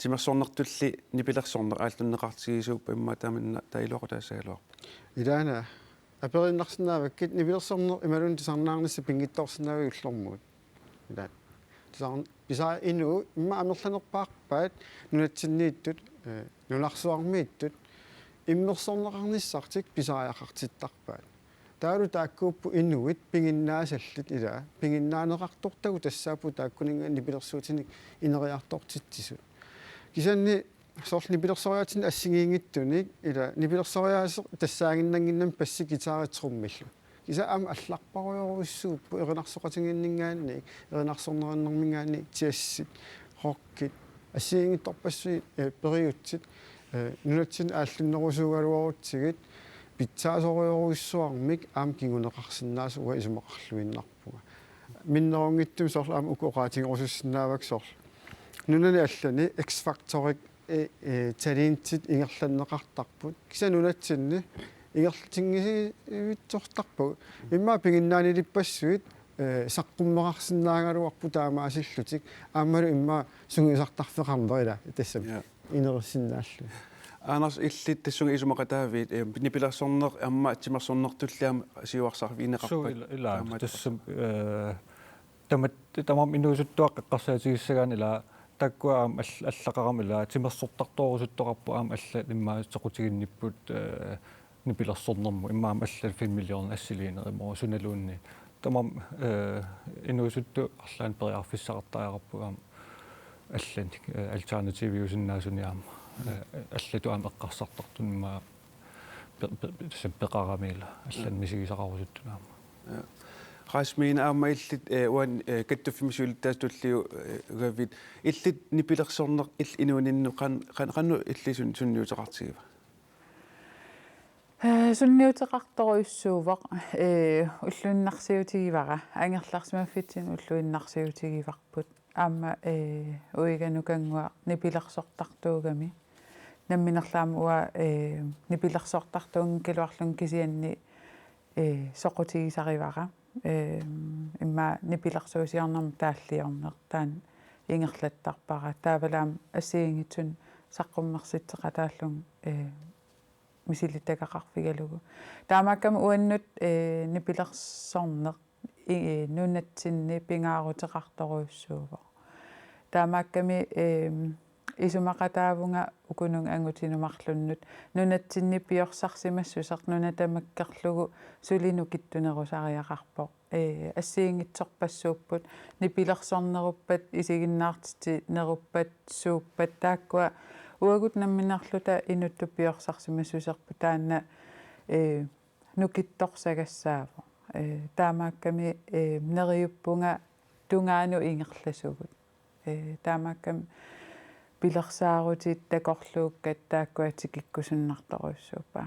timersornertulli nipilersorneq aallunneqartigisuuppat immaqa tamanna taava iluaqutaassagaluarpoq. Ilaana aperiinnarsinnaavakkit nipilersorneq imaluunniit tusarnaarnissaq pinngitsoorsinnaavakkit ullormut. Ilaat. Tusarn-, pisaa inuu immaqa amerlanerpaarpaat nunatsinniittut, eh, nunarsuarmiittut immersorneqarnissartik pisariaqartittarpaat. Taavalu taakkuupput inuit piginnaasallit ilaa, piginnaaneqartortagut tassaapput taakkuninnga nipilersuutinik ineriartortitsisut. Kisianni soorlu nipilersoriaatsinnik assigiinngitsunik ilaa, nipilersoriaaseq tassaaginnannginnami bassi guitari trummillu. Kisianni aamma allarparujorujussuupput erinarsoqatigiinninngaanniit, erinarsornerinnerminngaanniit, jazzit, rockit, assigiinngitsorpassuit, eh, periutsit, eh, nunatsinni aallunnerusuugaluarutsigit, pitsaasorujorujussuarmik aamma kinguneqarsinnaasut uanga isumaqarluinnarpunga. Minnerunngitsumik soorlu aamma uku oqaatigerusussinnaavakka soorlu nunani allani X Factorik, eh, eh, talentit ingerlanneqartarput. Kisianni nunatsinni ingerlatinngisivissortarpagut. Immaqa piginnaanilippassuit, eh, saqqummeqarsinnaagaluarput taamaasillutik. Aammalu immaqa sungiusartarfeqarneq ilaa tassami. Ja. Inerisinnaalluni. Anders, illit tassunga isumaqataavit, eh, nipilersorneq aamma timersornertulli aamma siuarsarfigineqarpat? Suu, ila-, ilaa, taamaat. Tassami, eh, tamat-, tamarmik inuusuttuaqqat eqqarsaatigissagaanni ilaa taakkua aamma all-, allaqarami ilaa timersortartorusuttoqarput aamma allat immaqa soqutiginnipput, eh, nipilersornermut immaqa aamma allat filmiliorneq assiliineq imaluunniit sunaluunniit. Tamarmik, eh, inuusuttut arlaannik periarfissaqartariaqarput aamma allanik, eh, alternativiusinnaasunik aamma, eh, allatut aamma eqqarsartartut immaqa pe-, pe-, pe-, tassami peqarami ilaa allanik misigisaqarusuttunut aamma. Ja. Rasmiina aamma illit, eh, uani, eh, kattuffimmi siulittaasup tulliu-, eh, -gavit. Illit nipilersorneq illit inuuninnut qan-, qan-, qanoq illit sun-, sunniuteqartigiva? Eh, sunniuteqartorujussuuvoq, eh, ulluinnarsiutigivara, angerlarsimaffitsinni ulluinnarsiutigivarput. Aamma, eh, uiga nukannguaq nipilersortartuugami. Namminerlu aamma uanga, eh, nipilersortartuunngikkaluarlunga kisianni, eh, soqutigisarivara. Eh, immaqa nipilersuusiornermut taalliorneq taanna ingerlattarpara. Taavalu aamma assigiinngitsunik saqqummersitseqataallunga, eh, misilittagaqarfigalugu. Taamaakkami uannut, eh, nipilersorneq i-, nunatsinni pingaaruteqartorujussuuvoq. Taamaakkami, eem, isumaqataavunga ukununnga angutinik marlunnut nunatsinni piorsarsimassuseq nuna tamakkerlugu suli nukittunerusariaqarpoq. Eh, assigiinngitsorpassuupput, nipilersorneruppat, isiginnaartitsineruppat, suuppat, taakkua uagut nammineerluta inuttut piorsarsimassuserput taanna, eh, nukittorsagassaasoq. Eh, taamaakkami, eh, neriuppunga tungaanut ingerlasugut. Eh, taamaakkami pilersaarutit takorluukkat taakkua tikikkusunnartorujussuupput.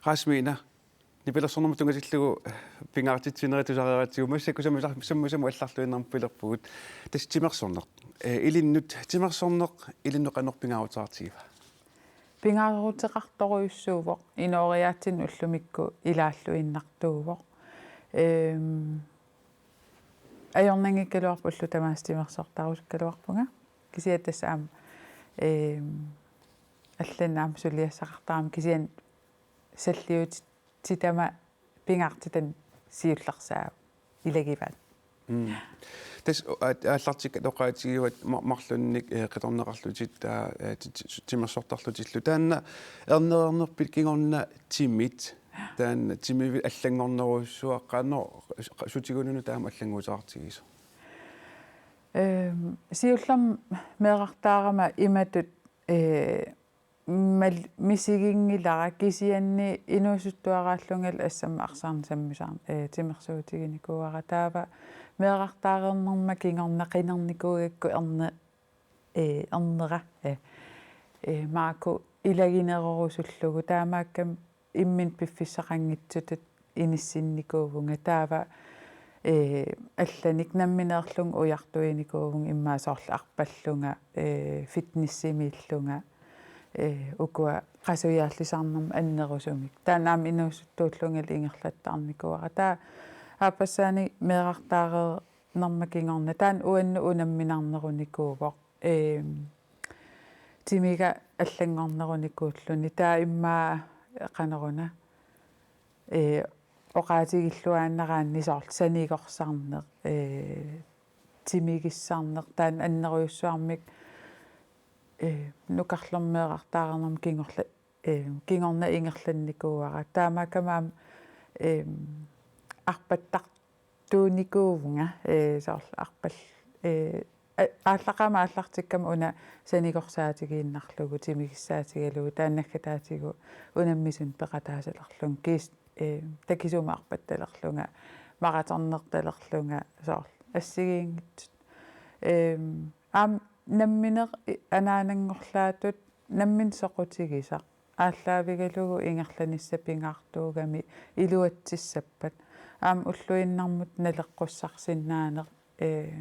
Rasmiina, nipilersornermut tunngatillugu pingaartitsinerit tusareeratsigu massakkut sammisar-, sammisamut allarluinnarmut pilerpugut. Tassa timersorneq. Eh, ilinnut, timersorneq ilinnut qanoq pingaaruteqartigiva? Pingaaruteqartorujussuuvoq, inooriaatsinnut ullumikkut ilaalluinnartuuvoq. Ehm, ajornanngikkaluarpoq ullut tamaasa timersortarusukkaluarpunga. Kisianni tassa aamma, ehm, allanik aamma suliassaqartarama kisianni salliutitama pingaartitani siullersaavoq ilagivaat. Mm. Tassa a-, aallartikkat oqaatigivat ma-, marlunnik, eh, qitornaqarlutit, aa, eh, ti-, ti-, timersortarlutillu. Taanna ernereernerpit kingorna timit, taanna timivit allanngornerujussuaq, qanoq sutigununa taama allannguuteqartigisoq? Ehm, siullermik meerartaarama imatut, eh, mal-, misiginngilara kisianni inuusuttuaraallungalu assammik arsarneq sammisarneq, eh, timersuutiginikuuara taava meerartaareernerma kingorna qinernikuugakku erne-, eh, ernera, eh, eh, maaku ilaginerorusullugu taamaakkami imminut piffissaqanngitsutut inissinnikuuvunga taava, ee, allanik nammineerlunga ujartuinikuuvunga immaqa soorlu arpallunga, ee, fitnessimiillunga, ee, ukua qasujaarlisarnermik annerusumik. Taanna aamma inuusuttuullungalu ingerlattarnikuuara. Taava aappassaanik meerartaareernerma kingorna. Taanna uannut unamminarnerunikuuvoq. Ee, timiga allanngornerunikuulluni. Taava immaqa qanoruna. Ee, oqaatigilluaannaraanni soorlu sanigorsarneq, ee, timigissarneq, taanna annerujussuarmik, ee, nukarlermik meerartaareernerma kingorna, ee, kingorna ingerlannikuuara. Taamaakkami aamma, ee, arpattartuunikuuvunga, ee, soorlu arpal-, ee, a-, aallaqqaammut aallartikkama una sanigorsaatigiinnarlugu, timigissaatigalugu, taanna naggataatigut unammisunik peqataasalerlunga, kiis-, ee, takisuumik arpattalerlunga, maratonnertalerlunga, soorlu assigiinngitsut. Ee, aamma nammineq i-, anaananngorlaatut nammineq soqutigisaq. Aallaavigalugu ingerlanissaq pingaartuugami iluatsissappat. Aamma ulluinnarmut naleqqussarsinnaaneq, ee,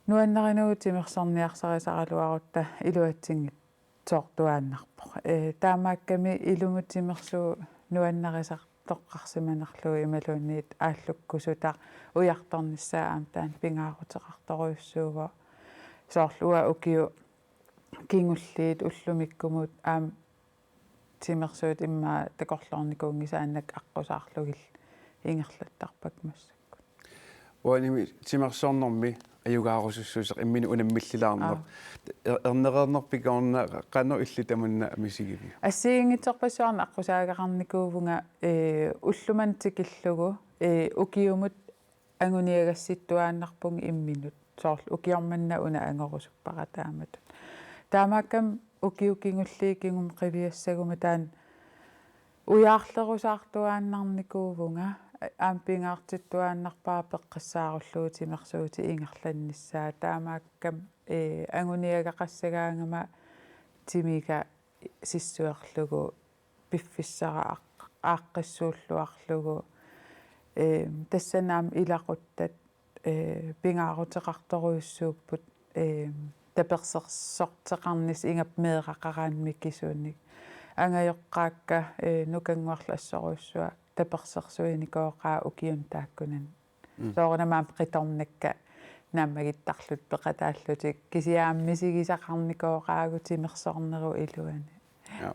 nuannarinagu timersorniarsarisaraluarutta iluatsinngitsoortuaannarpoq. Ee, taamaakkami ilumut timersuut nuannarisartoqqarsimanerlugu imaluunniit aallukkusutaq ujartornissaa aamma taanna pingaaruteqartorujussuuvoq. Soorlu uanga ukiut kingulliit ullumikkumut aamma timersuut immaqa takorloornikuunngisaannakku aqqusaarlugillu ingerlattarpakka massakkut. Uanimi timersornermi ajugaarusussuseq imminut unammillilaarneq. Aa. Er-, ernereernerpit kingorna qanoq illit tamanna misigiviuk? Assigiinngitsorpassuarnik aqqusaagaqarnikuuvunga, ee, ullumimut tikillugu, ee, ukiumut anguniagassittuaannarpunga imminut. Soorlu ukioq manna una angorusuppara taamatut. Taamaakkami ukiut kingulliit kingumut qiviassaguma taanna ujaarlerusaartuaannarnikuuvunga, aamma pingaartittuaannarpara peqqissaarullugu timersuutit ingerlannissaat. Taamaakkami, ee, anguniagaqassagaangama timiga sissuerlugu piffissara aaq-, aaqqissuulluarlugu. Ee, tassani aamma ilaquttat, ee, pingaaruteqartorujussuupput, ee, tapersersorteqarnissaq ingammik meeraqaraanni mikisunik. Angajoqqaakka, ee, nukannguarlu assorujussuaq tapersersuinikooqaat ukiuni taakkunani. Mm. Soorunami aamma qitornakka naammagittarlutik peqataallutik kisianni aamma misigisaqarnikooqaagut timersornerup iluani. Ja.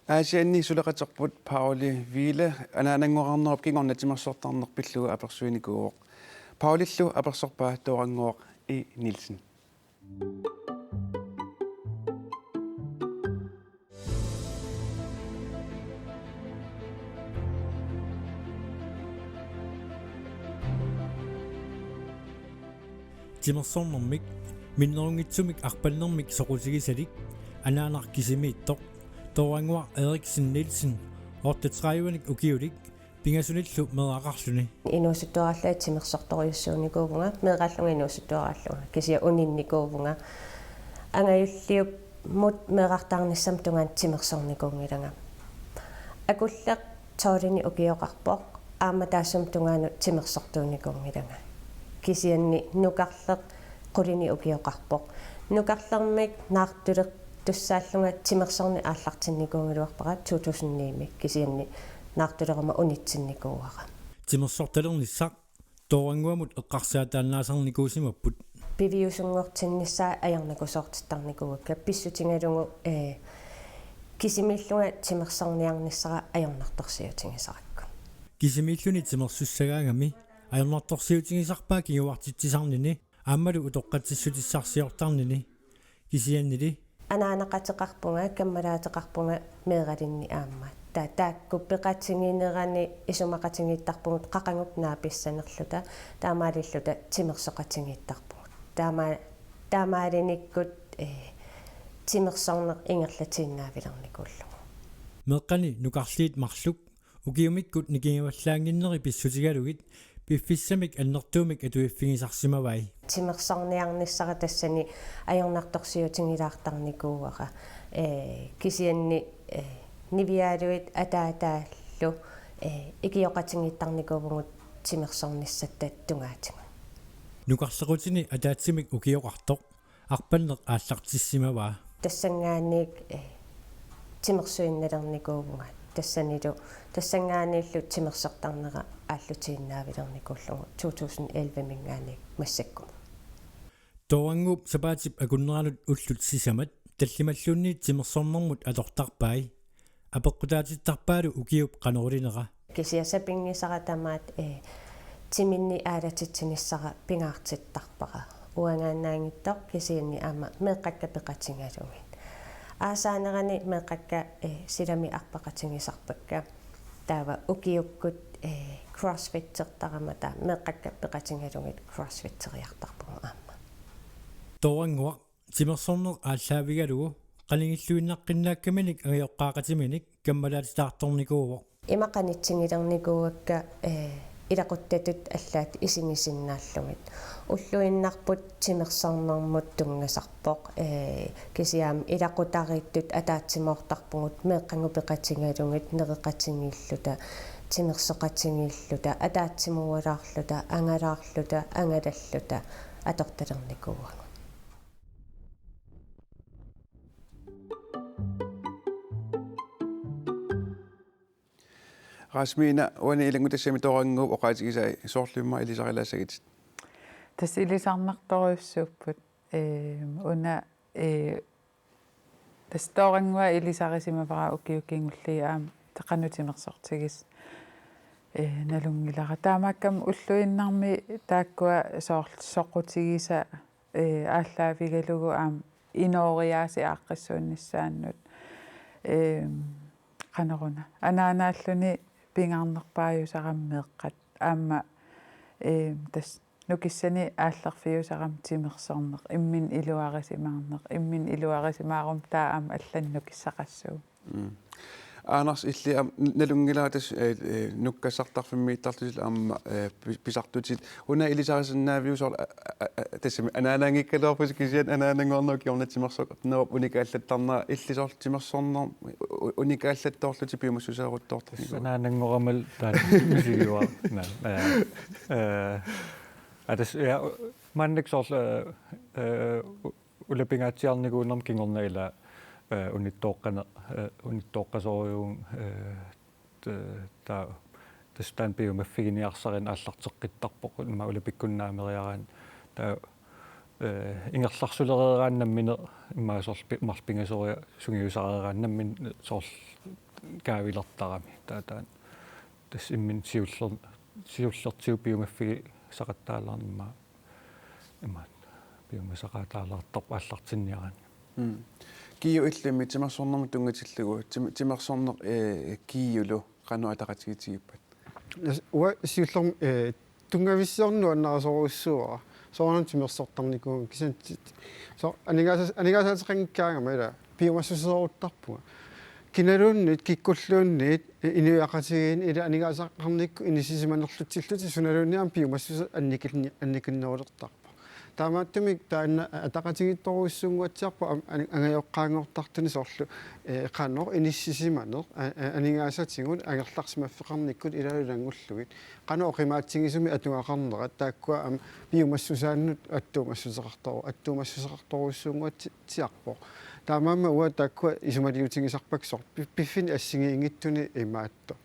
Aasianni suleqaterput Pauli Wiele anaananngoraarnerup kingorna timersortarneq pillugu apersuinikuuvoq. Paulillu apersorpaa Toorannguaq E. Nielsen. Timersornermik, minnerunngitsumik arpannermik soqutigisalik, anaanaq kisimiittoq, Toorannguaq Eriksen Nielsen, otteogtredive-nik ukiulik, pingasunillu meeraqarluni. Inuusuttuarallunga timersortorujussuunikuuvunga, meeraallunga inuusuttuaraallunga, kisianni uninnikuuvunga. Angajulliummut meerartaarnissamut tungaanut timersornikuunngilanga. Akulleq tolv-inik ukioqarpoq, aamma taassuma tungaanut timersortuunikuunngilanga. Kisianni nukarleq qulinik ukioqarpoq. Nukarlermik naartulertussaallunga timersorneq aallartinnikuunngiluarpara to tusind ni-mi, kisianni naartuleruma unitsinnikuuara. Timersortalernissaq Toorannguamut eqqarsaataannaasarnikuusimapput. Piviusunngortinnissaa ajornakusoortittarnikuuakka pissutigalugu, ee, kisimiillunga timersorniarnissara ajornartorsiutigisarakku. Kisimiilluni timersussagaangami ajornartorsiutigisarpaa kinguartitsisarnini aammalu utoqqatsissutissarsiortarnini, kisiannili anaanaqateqarpunga, kammalaateqarpunga meeralinni aamma. Ta-, taakku peqatiginerani isumaqatigiittarpugut qaquguppoq naapissanerluta, taamaalilluta timersoqatigiittarpugut. Taama-, taamaalinikkut, ee, timersorneq ingerlatiinnaavilernikuullugu. Meeqqani nukarliit marluk ukiumikkut nikingivallaannginneri pissutigalugit piffissamik annertuumik atuiffigisarsimavai. Timersorniarnissara tassani ajornartorsiutigilaartarnikuuara. Ee, kisianni, ee, niviaaluit ataataallu, ee, ikioqatigiittarnikuuvugut timersornissatta tungaatigut. Nukarlequtini ataatsimik ukioqartoq arpanneq aallartissimavaa. Tassanngaanniit, eh, timersuinnalernikuuvunga. Tassanilu, tassanngaanniillu timersortarnera aallutiinnaavilernikuullugu to tusind elleve-minngaanniit massakkumut. Tooranguup sapaatip akunneranut ullut sisamat tallimalluunniit timersornermut atortarpai. Apeqqutaatittarpaalu ukiup qanoq ilinera. Kisianni sapinngisara tamaat, eh, timinni aalatitsinissara pingaartittarpara. Uangaannaanngitsoq kisianni aamma meeqqakka peqatigalugit. Aasaanerani meeqqakka, eh, silami arpaqatigisarpakka. Taava ukiukkut, eh, crossfittertarama taava meeqqakka peqatigalugit crossfitteriartarpugut aamma. Toorannguaq timersorneq aallaavigalugu qanigilluinnaqqinnaakkaminnik angajoqqaaqatiminik kammalaatitaartornikuuvoq. Ima qanitsigilernikuuakka, eh, ilaquttatut allaat isigisinnaallugit. Ulluinnarput timersornermut tunngasarpoq, eh, kisianni ilaqutariittut ataatsimoortarpugut meeqqanut peqatigalugit nereqatigiilluta, timersoqatigiilluta, ataatsimuualaarluta, angalaarluta, angalalluta atortalernikuuagut. Rasmiina, uani ilanngutassami Tooranguup oqaatigisai, soorlu immaqa ilisarilaassagitit? Tassa ilisarnartorujussuupput. Ehm, una, eh, tassa Toorannguaq ilisarisimavara ukiut kingulliit aamma qanoq timersortigisoq, eh, nalunngilara. Taamaakkami ulluinnarmi taakkua soorlu soqutigisat, eh, aallaavigalugu aamma inooriaasii aaqqissuunnissaannut. Ehm, qanoruna. Anaanaalluni pingaarnerpaajusarami meeqqat. Aamma, ehm, tassa nukissanik aallerfiusarami timersorneq, imminut iluarisimaarneq, imminut iluarisimaaruma taava aamma allanut nukissaqassuuvoq. Mm. Anders, illit aamma n-, nalunngilara tassa, eh, eh, nukkassartarfimmiittarlutit aamma, eh, pi-, pisartutit. Una ilisarisinnaaviuk soorlu, a-, a-, a-, tassami anaanaanngikkaluarputit kisianni anaanannguarnera kingorna timersornerup unikaallattarnera, illit soorlu timersorneq u-, u-, unikaallattoorlutit piumassuseeruttoortarnikuuit. Tassa anaananngoramali taanna misigiuara. Naa, eh, eh, aa, tassa, ja, u-, maannakkut soorlu, eh, eh, u-, ulapingaatsiarnikuunerma kingorna ila, eh, unittooqqaneq, eh, unittooqqasorujussuuvunga, eh, t-, taava tassa taanna piumaffiginiarsarineq aallarteqqittarpoq immaqa ulapikkunnaameriaraanni. Taava, eh, ingerlarsulereeraanni nammineq immaqa soorlu pi-, marluk pingasoriarlunga sungiusareeraanni nammineq soorlu kaavilertarami. Taava taanna tassa imminut siuller-, siullertigut piumaffigisaqattaalaarneq immaqa imaattoq piumasaqaataalaartarpoq aallartinniaraanni. Mm. Kiiu, illimmi timersornermut tunngatillugu, tim-, timersorneq, eh, Kiiulu qanoq ataqatigiitigippat? Nas-, uanga siullermik, eh, tunngavissiorneq nuannarisorujussuuara. Soorunami timersortarnikuuvunga kisianni ti-, so-, aningaasa-, aningaasaateqanngikkaangama ila piumassuseeruttarpunga. Kinaluunniit, kikkulluunniit, i-, inuiaqatigiinni ila aningaasaqarnikkut inissisimanerlutsillutik sunaluunniit aamma piumassuseq annikinni-, annikinnerulertarpoq. Taamaattumik taanna ataqatigiittorujussuunnguatsiarpoq am-, an-, angajoqqaanngortartuni soorlu, eh, qanoq inissisimaneq, a-, a-, aningaasatigut angerlarsimaffeqarnikkut ilaalu ilanngullugit. Qanoq oqimaatsigisumik atugaqarnerat taakkua aamma piumassusaannut attuumassuseqartoru-, attuumassuseqartorujussuunnguatsi-, -tsiarpoq. Taamaammat uanga taakkua isumaliutigisarpakka soorlu pi-, piffinni assigiinngitsuni imaattoq.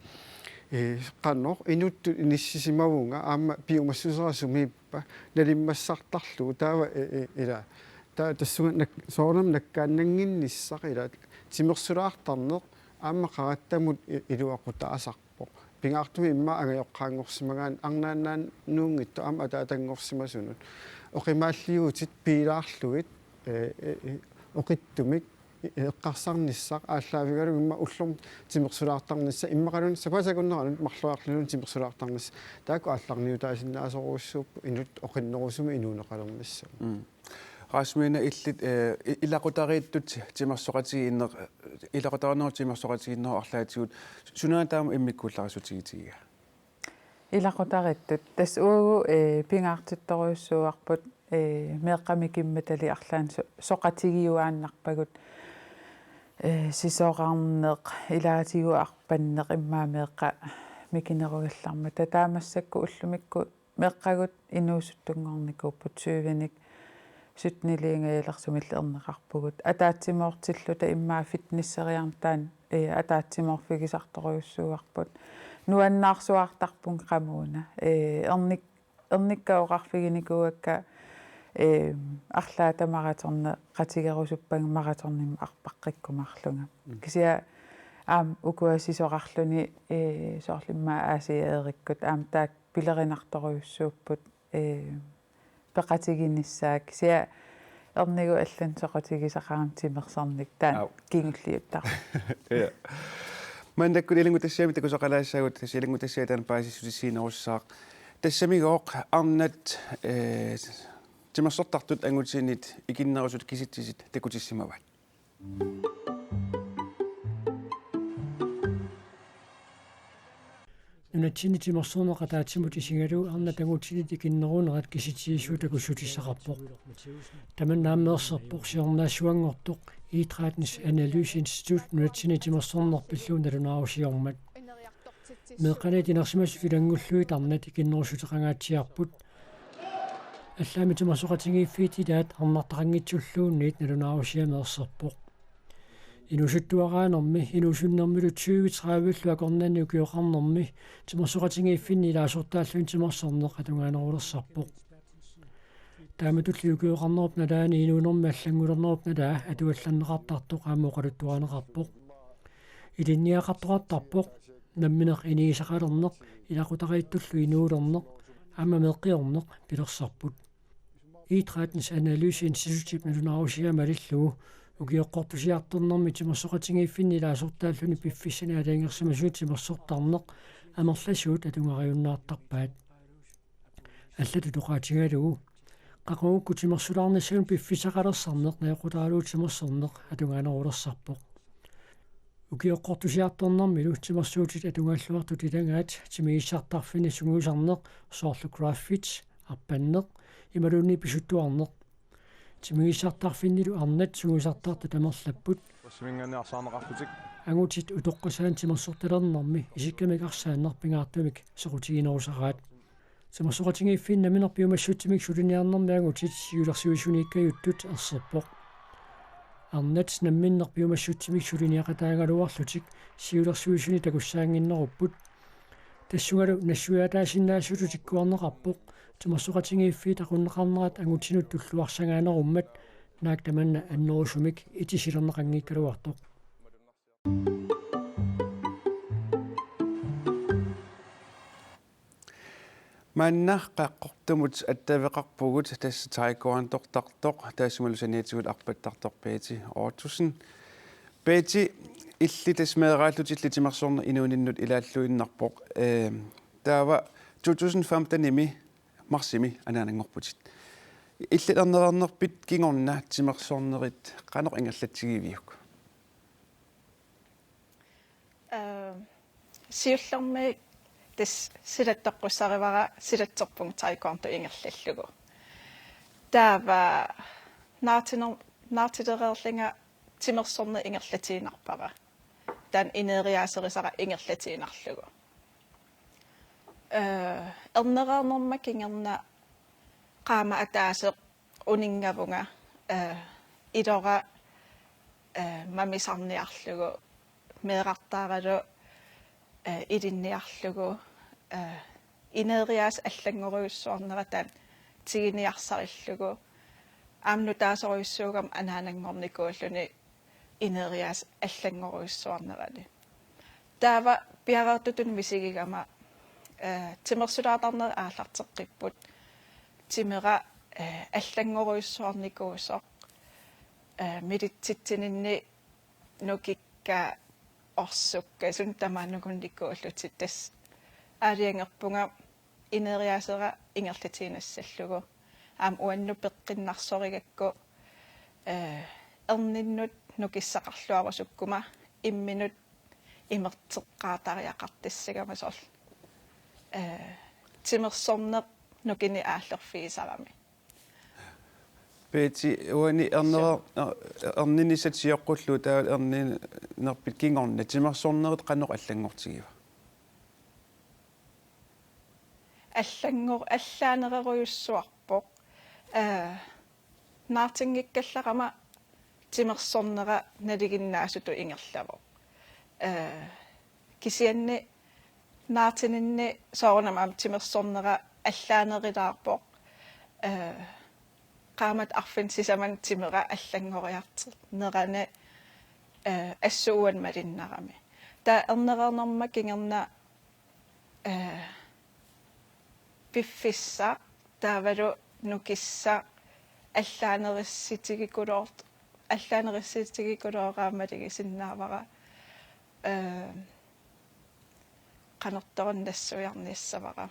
Eh, qanoq inuttut inissisimavunga aamma piumassuseq sumiippa nalimmassartarlugu taava, eh, eh, ila. Taava tassunga nak-, soorunami nakkaannannginnissaq ila timersulaartarneq aamma qarattamut i-, iluaqutaasarpoq. Pingaartumik immaqa angajoqqaanngorsimagaanni arnaannaannuunngitsoq aamma ataatanngorsimasunut. Oqimaalliuutit piilaarlugit, eh, eh, eh, oqitsumik, eh, eqqarsarnissaq aallaavigalugu immaqa ullormut timersulaartarnissaq immaqaluunniit sapaatip akunneranut marloriarluniluunniit timersulaartarnissaq. Taakku aallarniutaasinnaasorujussuupput inuttut oqinnerusumik inuuneqalernissamut. Mm. Rasmiina, illit, eh, i-, ilaqutariittut timersoqatigiinneq, ilaqutariinnerup timersoqatigiinnerup arlaatigut sunaana taama immikkuullarissutigitigigit? Ilaqutariittut. Tassa uagut, eh, pingaartittorujussuuarput, eh, meeqqamik kimmatali arlaannik so-, soqatigiuaannarpagut, eh, sisorarneq, ilaatigut arpanneq, immaqa meeqqat mikinerugallarmata. Taava massakkut ullumikkut meeqqagut inuusuttunngornikuupput, tyvenik sytteniliingajalersumiilli erneqarpugut. Ataatsimoortilluta immaqa fitnesseriarmat taanna, ee, ataatsimoorfigisartorujussuuarput. Nuannaarsuartarpunga qamuuna. Ee, ernik-, ernikka oqarfiginikuuakka, ee, arlaata maratoni qatigerusuppagu maratonimut arpaqqikkumaarlunga. Mm. Kisianni aamma ukua sisorarluni, ee, soorlu immaqa Aasiit Eerikkut aamma taakku pilerinartorujussuupput, ee, peqatiginissaat, kisianni ernigut allanut soqutigisaqarami timersorneq taanna. Au. Kingulliuttarpoq. Ja. Maannakkut ilanngutassiami takusaqalaassaagut, tassa ilanngutassiaq taanna paasissutissiinerussaaq. Tassamigooq arnat, ee, timersortartut angutinit ikinnerusut kisitsisit takutissimavaat. Nunatsinni timersorneq ataatsimut isigalugu arnat angutinit ikinnerunerat kisitsisissuit takussutissaqarpoq. Tamanna aamma meerserpoq siornaassuanngortoq Idrættens Analyseinstitut nunatsinni timersorneq pillugu nalunaarusiormat. Meeqqanit inersimasut ilanngullugit arnat ikinnerussuteqangaatsiarput. Allaammi timersoqatigiiffiit ilaat arnartaqanngitsulluunniit nalunaarusiaq meerserpoq. Inuusuttuaraanermi, inuusunnermilu tyve tredive-llu akornanni ukioqarnermi timersoqatigiiffinni ilaasortaalluni timersorneq atugaanerulersarpoq. Taamatulli ukioqarnerup nalaani inuunermi allanngulernerup nalaa atuallanneqartartoq aamma oqaluttuarineqarpoq. Ilinniagaqartoqartarpoq, nammineq inigisaqalerneq, ilaqutariittullu inuulerneq, aamma meeqqiorneq pilersarput. Idrættens Analyseinstitutip nalunaarusiaa malillugu ukioqqortusiartornermi timersoqatigiiffinni ilaasortaalluni piffissani aalajangersimasuni timersortarneq amerlasuut atugariunnaartarpaat. Allatut oqaatigalugu, qaqugukkut timersulaarnissamut piffissaqalersarneq najoqqutaralugu timersorneq atugaanerulersarpoq. Ukioqqortusiartornermilu timersuutit atugaalluartut ilagaat timigissartarfinni sungiusarneq, soorlu CrossFit, arpanneq, imaluunniit pisuttuarneq. Timigissartarfinnilu arnat sungiusartartut amerlapput. Ussiminngaanniit arsaarneqarlutik. Angutit utoqqasaannik timersortalernermi isikkamik arsaanneq pingaartumik soqutiginerusaraat. Timersoqatigiiffinni nammineq piumassutsimikkut suliniarnermi angutit siulersuisuniikkajuttut erserpoq. Arnat namminneq piumassutsimikkut suliniaqataagaluarlutik siulersuisuni takussaannginnerupput. Tassungalu nassuiaataasinnaasutut tikkuarneqarpoq timersoqatigiiffiit aqunneqarnerat angutinut tulluarsagaanerummat, naak tamanna annerusumik itisilerneqanngikkaluartoq. Maanna Qaqortumut attaveqarpugut, tassa taekwondoortartoq, taassumalu saniatigut arpattartoq Betty Ottosen. Betty, illit tassa meeraallutilli timersorneq inuuninnut ilaalluinnarpoq. Ee, taava to tusind femten-imi marsimi anaananngorputit. Illit ernereernerpit kingorna timersornerit qanoq ingerlatsigiviuk? Ee, siullermik tassa silattoqqussarivara silatsorpunga taekwondo ingerlallugu. Taava naartiner-, naartilereerlunga timersorneq ingerlatiinnarpara. Taanna ineeriaaserisara ingerlatiinnarlugu. Ee, ernereernerma kingorna qaammat ataaseq uninngavunga, ee, ilora, ee, mamisarniarlugu, meerartaaralu, ee, ilinniarlugu, ee, ineeriaaseq allanngorujussuarnera taanna tiguniarsarillugu, aamma nutaasorujussuugama anaananngornikuulluni ineeriaaseq allanngorujussuarnerani. Taava piareertutut misigigama, ee, timersulaartarnerit aallarteqqipput. Timera, ee, allanngorujussuarnikuusoq, ee, militsitsininni nukikka orsukka suut tamaat nukunnikuullutik, tassa aalajangerpunga ineeriaasera ingerlatiinnassallugu. Aamma uannut peqqinnarsorigakku, ee, erninnut nukissaqarluarusukkuma imminut imerteqqaartariaqartassigama soorlu, ee, timersorneq nukinnik aallerfigisarami. Betty, uani ernera-, er-, erninissat sioqqullugu, taava erninerpit kingorna timersornerit qanoq allanngortigiva? Allanngor-, allaanererujussuarpoq. Ee, naartinngikkallaqama timersornera nalinginnaasutut ingerlavoq. Ee, kisianni naartininni soorunami aamma timersornera allaanerulaarpoq. Ee, qaammat arfineq-sisamanut timera allanngoriartornerani, ee, assut uani malinnarami. Taava ernereernerma kingorna, ee, piffissaq taavalu nukissaq allaanerissutigikulooq-, allaanerissutigikulooraammat malugisinnaavara, ee, qanortoq nassuiarnissavara.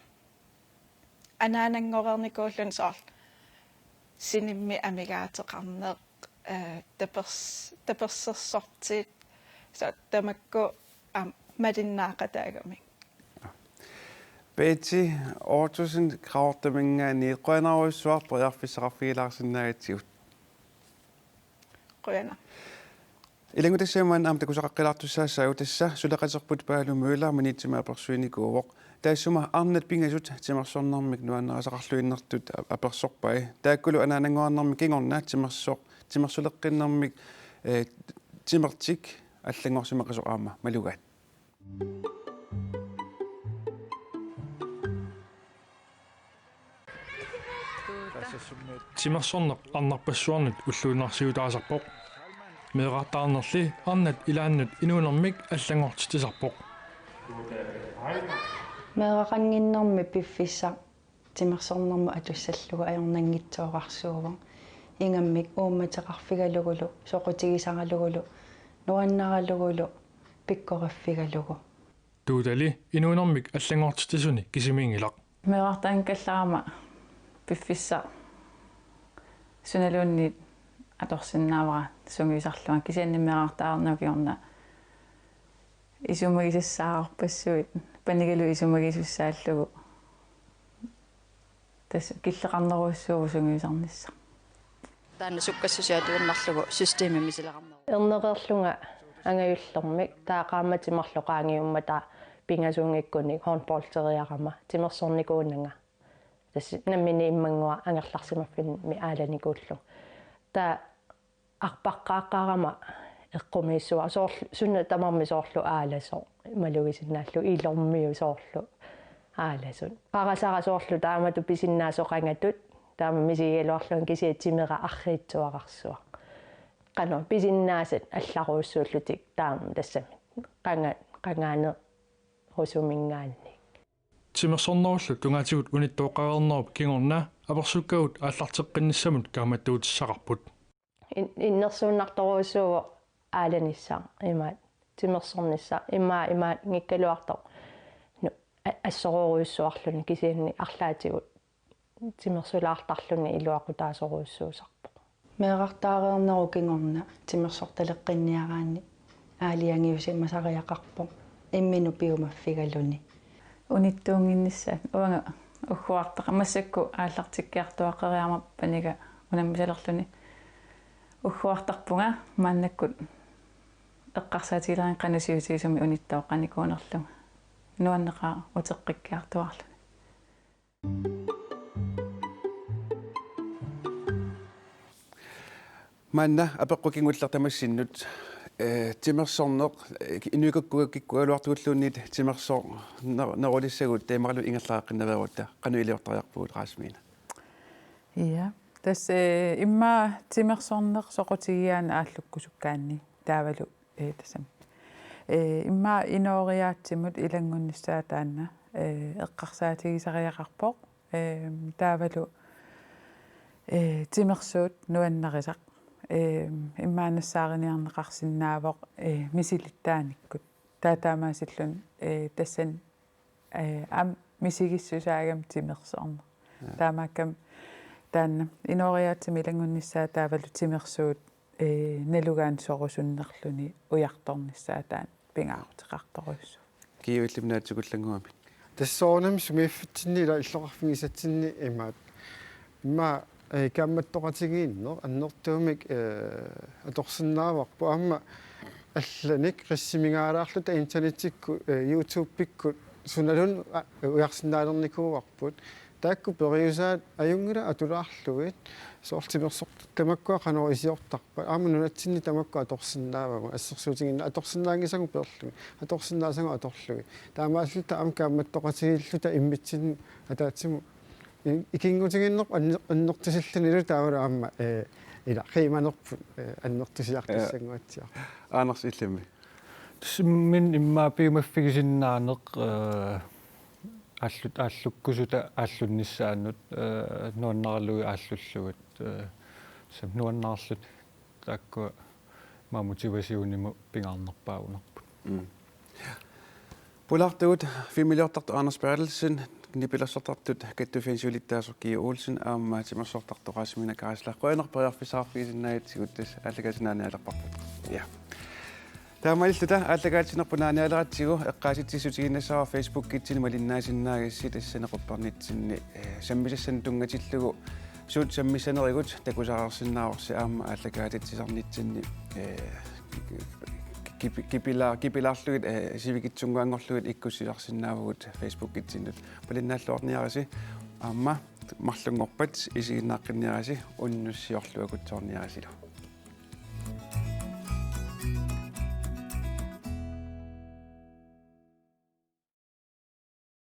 Anaananngoreernikuulluni soorlu sinimmi amigaateqarneq, ee, tapers-, tapersersortit, soorlu tamakku aamma malinnaaqataagamik. Betty Ottosen Qaqortuminngaanniit, qujanarujussuaq periarfissaqarfigilaarsinnaagatsigut. Qujanaq. Ilanngutassiami maanna aamma takusaqaqqilaartussaassaagut, tassa suleqaterput Paalo Møller Maniitsumi apersuinikuuvoq. Taassuma arnat pingasut timersornermik nuannarisaqarluinnartut a-, apersorpai. Taakkulu anaananngoreernermi kingorna timersoq, timersuleqqinnermik, ee, timertik allanngorsimaqisoq aamma malugaat. Timersorneq arnarpassuarnit ulluinnarsiutaasarpoq. Meerartaarnerli arnat ilaannut inuunermik allanngortitsisarpoq. Meeraqannginnermi piffissaq timersornermut atussallugu ajornanngitsooqarsuuvoq. Ingammik uummateqarfigalugulu, soqutigisaralugulu, nuannaralugulu, pikkoriffigalugu. Tuutali inuunermik allanngortitsisuni kisimiinngilaq. Meerartaanngikkallarama piffissaq sunaluunniit atorsinnaavara sungiusarlunga, kisianni meerartaarnerup kingorna isumagisassaqarpassuit panigalugit isumagisussaallugu. Tassa killeqarnerujussuuvoq sungiusarnissaq. Taanna sukkassusia atuinnarlugu systemi misileqarneruvoq. Ernereerlunga angajullermik, taava qaammatit marluk qaangiummata pingasuunngikkunik håndboldereerama timersornikuunanga. Tassa nammineq immannguaq angerlarsimaffimmik aalanikuullunga. Taava arpaqqaaqqaarama eqqumiissua soorlu, suna tamarmi soorlu aalasoq malugisinnaallugu, ilormiu soorlu aalasut. Qarasara soorlu taamatut pisinnaasoq qangatut, taama misigigaluarlunga kisianni timera arriitsuararsuaq. Qanoq pisinnaasat allarujussuullutik taama tassami qanga-, qangaanerusuminngaanniit. Timersornerullu tungaatigut unittooqqareernerup kingorna apersukkagut aallarteqqinnissamut kaammattuutissaqarput. In-, innersuunnartorujussuuvoq aalanissaq imaat timersornissaq, immaqa imaanngikkaluartoq nu-, a-, assorujussuarluni, kisianni arlaatigut timersulaartarluni iluaqutaasorujussuusarpoq. Meerartaareernerup kingorna timersortaleqqinniaraanni aalajangiusimasariaqarpoq imminut piumaffigaluni. Unittuunnginnissaat uanga ugguartaqa-, massakkut aallartikkiartuaqqeriarama paniga unammisalerluni. Ugguartarpunga maannakkut eqqarsaatigileriga qanoq sivisutigisumik unittooqqanikuunerlunga. Nuanneqaaq uteqqikkiartuaarluni. Maanna apeqqut kingulleq tamassinnut, ee, timersorneq, ee, inuit kikku-, kikkuugaluartugulluunniit timersornerulissagut, taamaalilluni ingerlaqqiinnaveerutta, qanoq iliortariaqarpugut, Rasmiina? Ja, tassa, ee, immaqa timersorneq soqutigigaanni aallukkusukkaanni taavalu, ee, tassami. Ee, immaqa inooriaatsimut ilanngunnissaa taanna, ee, eqqarsaatigisariaqarpoq. Ee, taavalu, ee, timersuut nuannarisaq. Ee, immaqa nassaariniarneqarsinnaavoq, ee, misilittaanikkut. Taava taamaasilluni, ee, tassani, ee, aamma misigissusaagami timersorneq. Ja. Taamaakkami taanna inooriaatsimut ilanngunnissaa taavalu timersuut, ee, nalugaansorusunnerluni ujartornissaa taanna pingaaruteqartorujussuuvoq. Kiiuillimnaatsukullannguamik. Tassa soorunami sumiiffitsinni ila illoqarfigisatsinni imaat. Immaqa, ee, kaammattoqatigiinneq annertuumik, ee, atorsinnaavarput aamma allanik qissimigaalaarluta internettikkut, ee, YouTubekkut sunaluunniit, a, ujarsinnaalernikuuarput. Taakku periusaat ajunngilaq atulaarlugit, soorlu timersortut tamakkua qanoq iliortarpat, aamma nunatsinni tamakku atorsinnaavagut, assersuutiginngilaat atorsinnaanngisagut peerlugit, atorsinnaasagut atorlugit. Taamaalilluta aamma kaammattoqatigiilluta immitsinnut ataatsimut i-, ikinngutinnerput anner-, annertusillunilu taavalu aamma, eh, ila qiimanerput, eh, annertusiartussannguatsiarpoq. Anders, illimmi? Tassa immaqa piumaffigisinnaaneq, eh, aallut-, aallukkusuta aallunnissaannut, eh, nuannaralugit aallullugit, eh, tassa nuannaarlutik taakkua immaqa motivationimut pingaarnerpaagunarput. Mm. Pulaartugut filmiliortartoq Anders Berthelsen, nipilersortartut kattuffianni siulittaasoq Kia Olsen aamma timersortartoq Rasmina Kaasla. Qujanaq periarfissaqarfigisinnaagatsigut, tassa aallakaatitsinnik naanialerparput. Ja. Taamaalilluta aallakaatitsinerput naanialeratsigu eqqaasitsissutiginnassavat Facebookitsinni malinnaasinnaagassi, tassani quppernitsinni, eh, sammisassanik tunngatillugu suut sammissanerigut takusaqarsinnaavarsi aamma aallakaatitsisarnitsinni, eh, kipi-, kipila-, kipilaarlugit, eh, sivikitsunnguanngorlugit ikkussisarsinnaavugut Facebookitsinnut. Malinnaalluarniarisi aamma marlunngorpat isiginnaaqqinniarisi unnussiorluakutsoorniarisilu.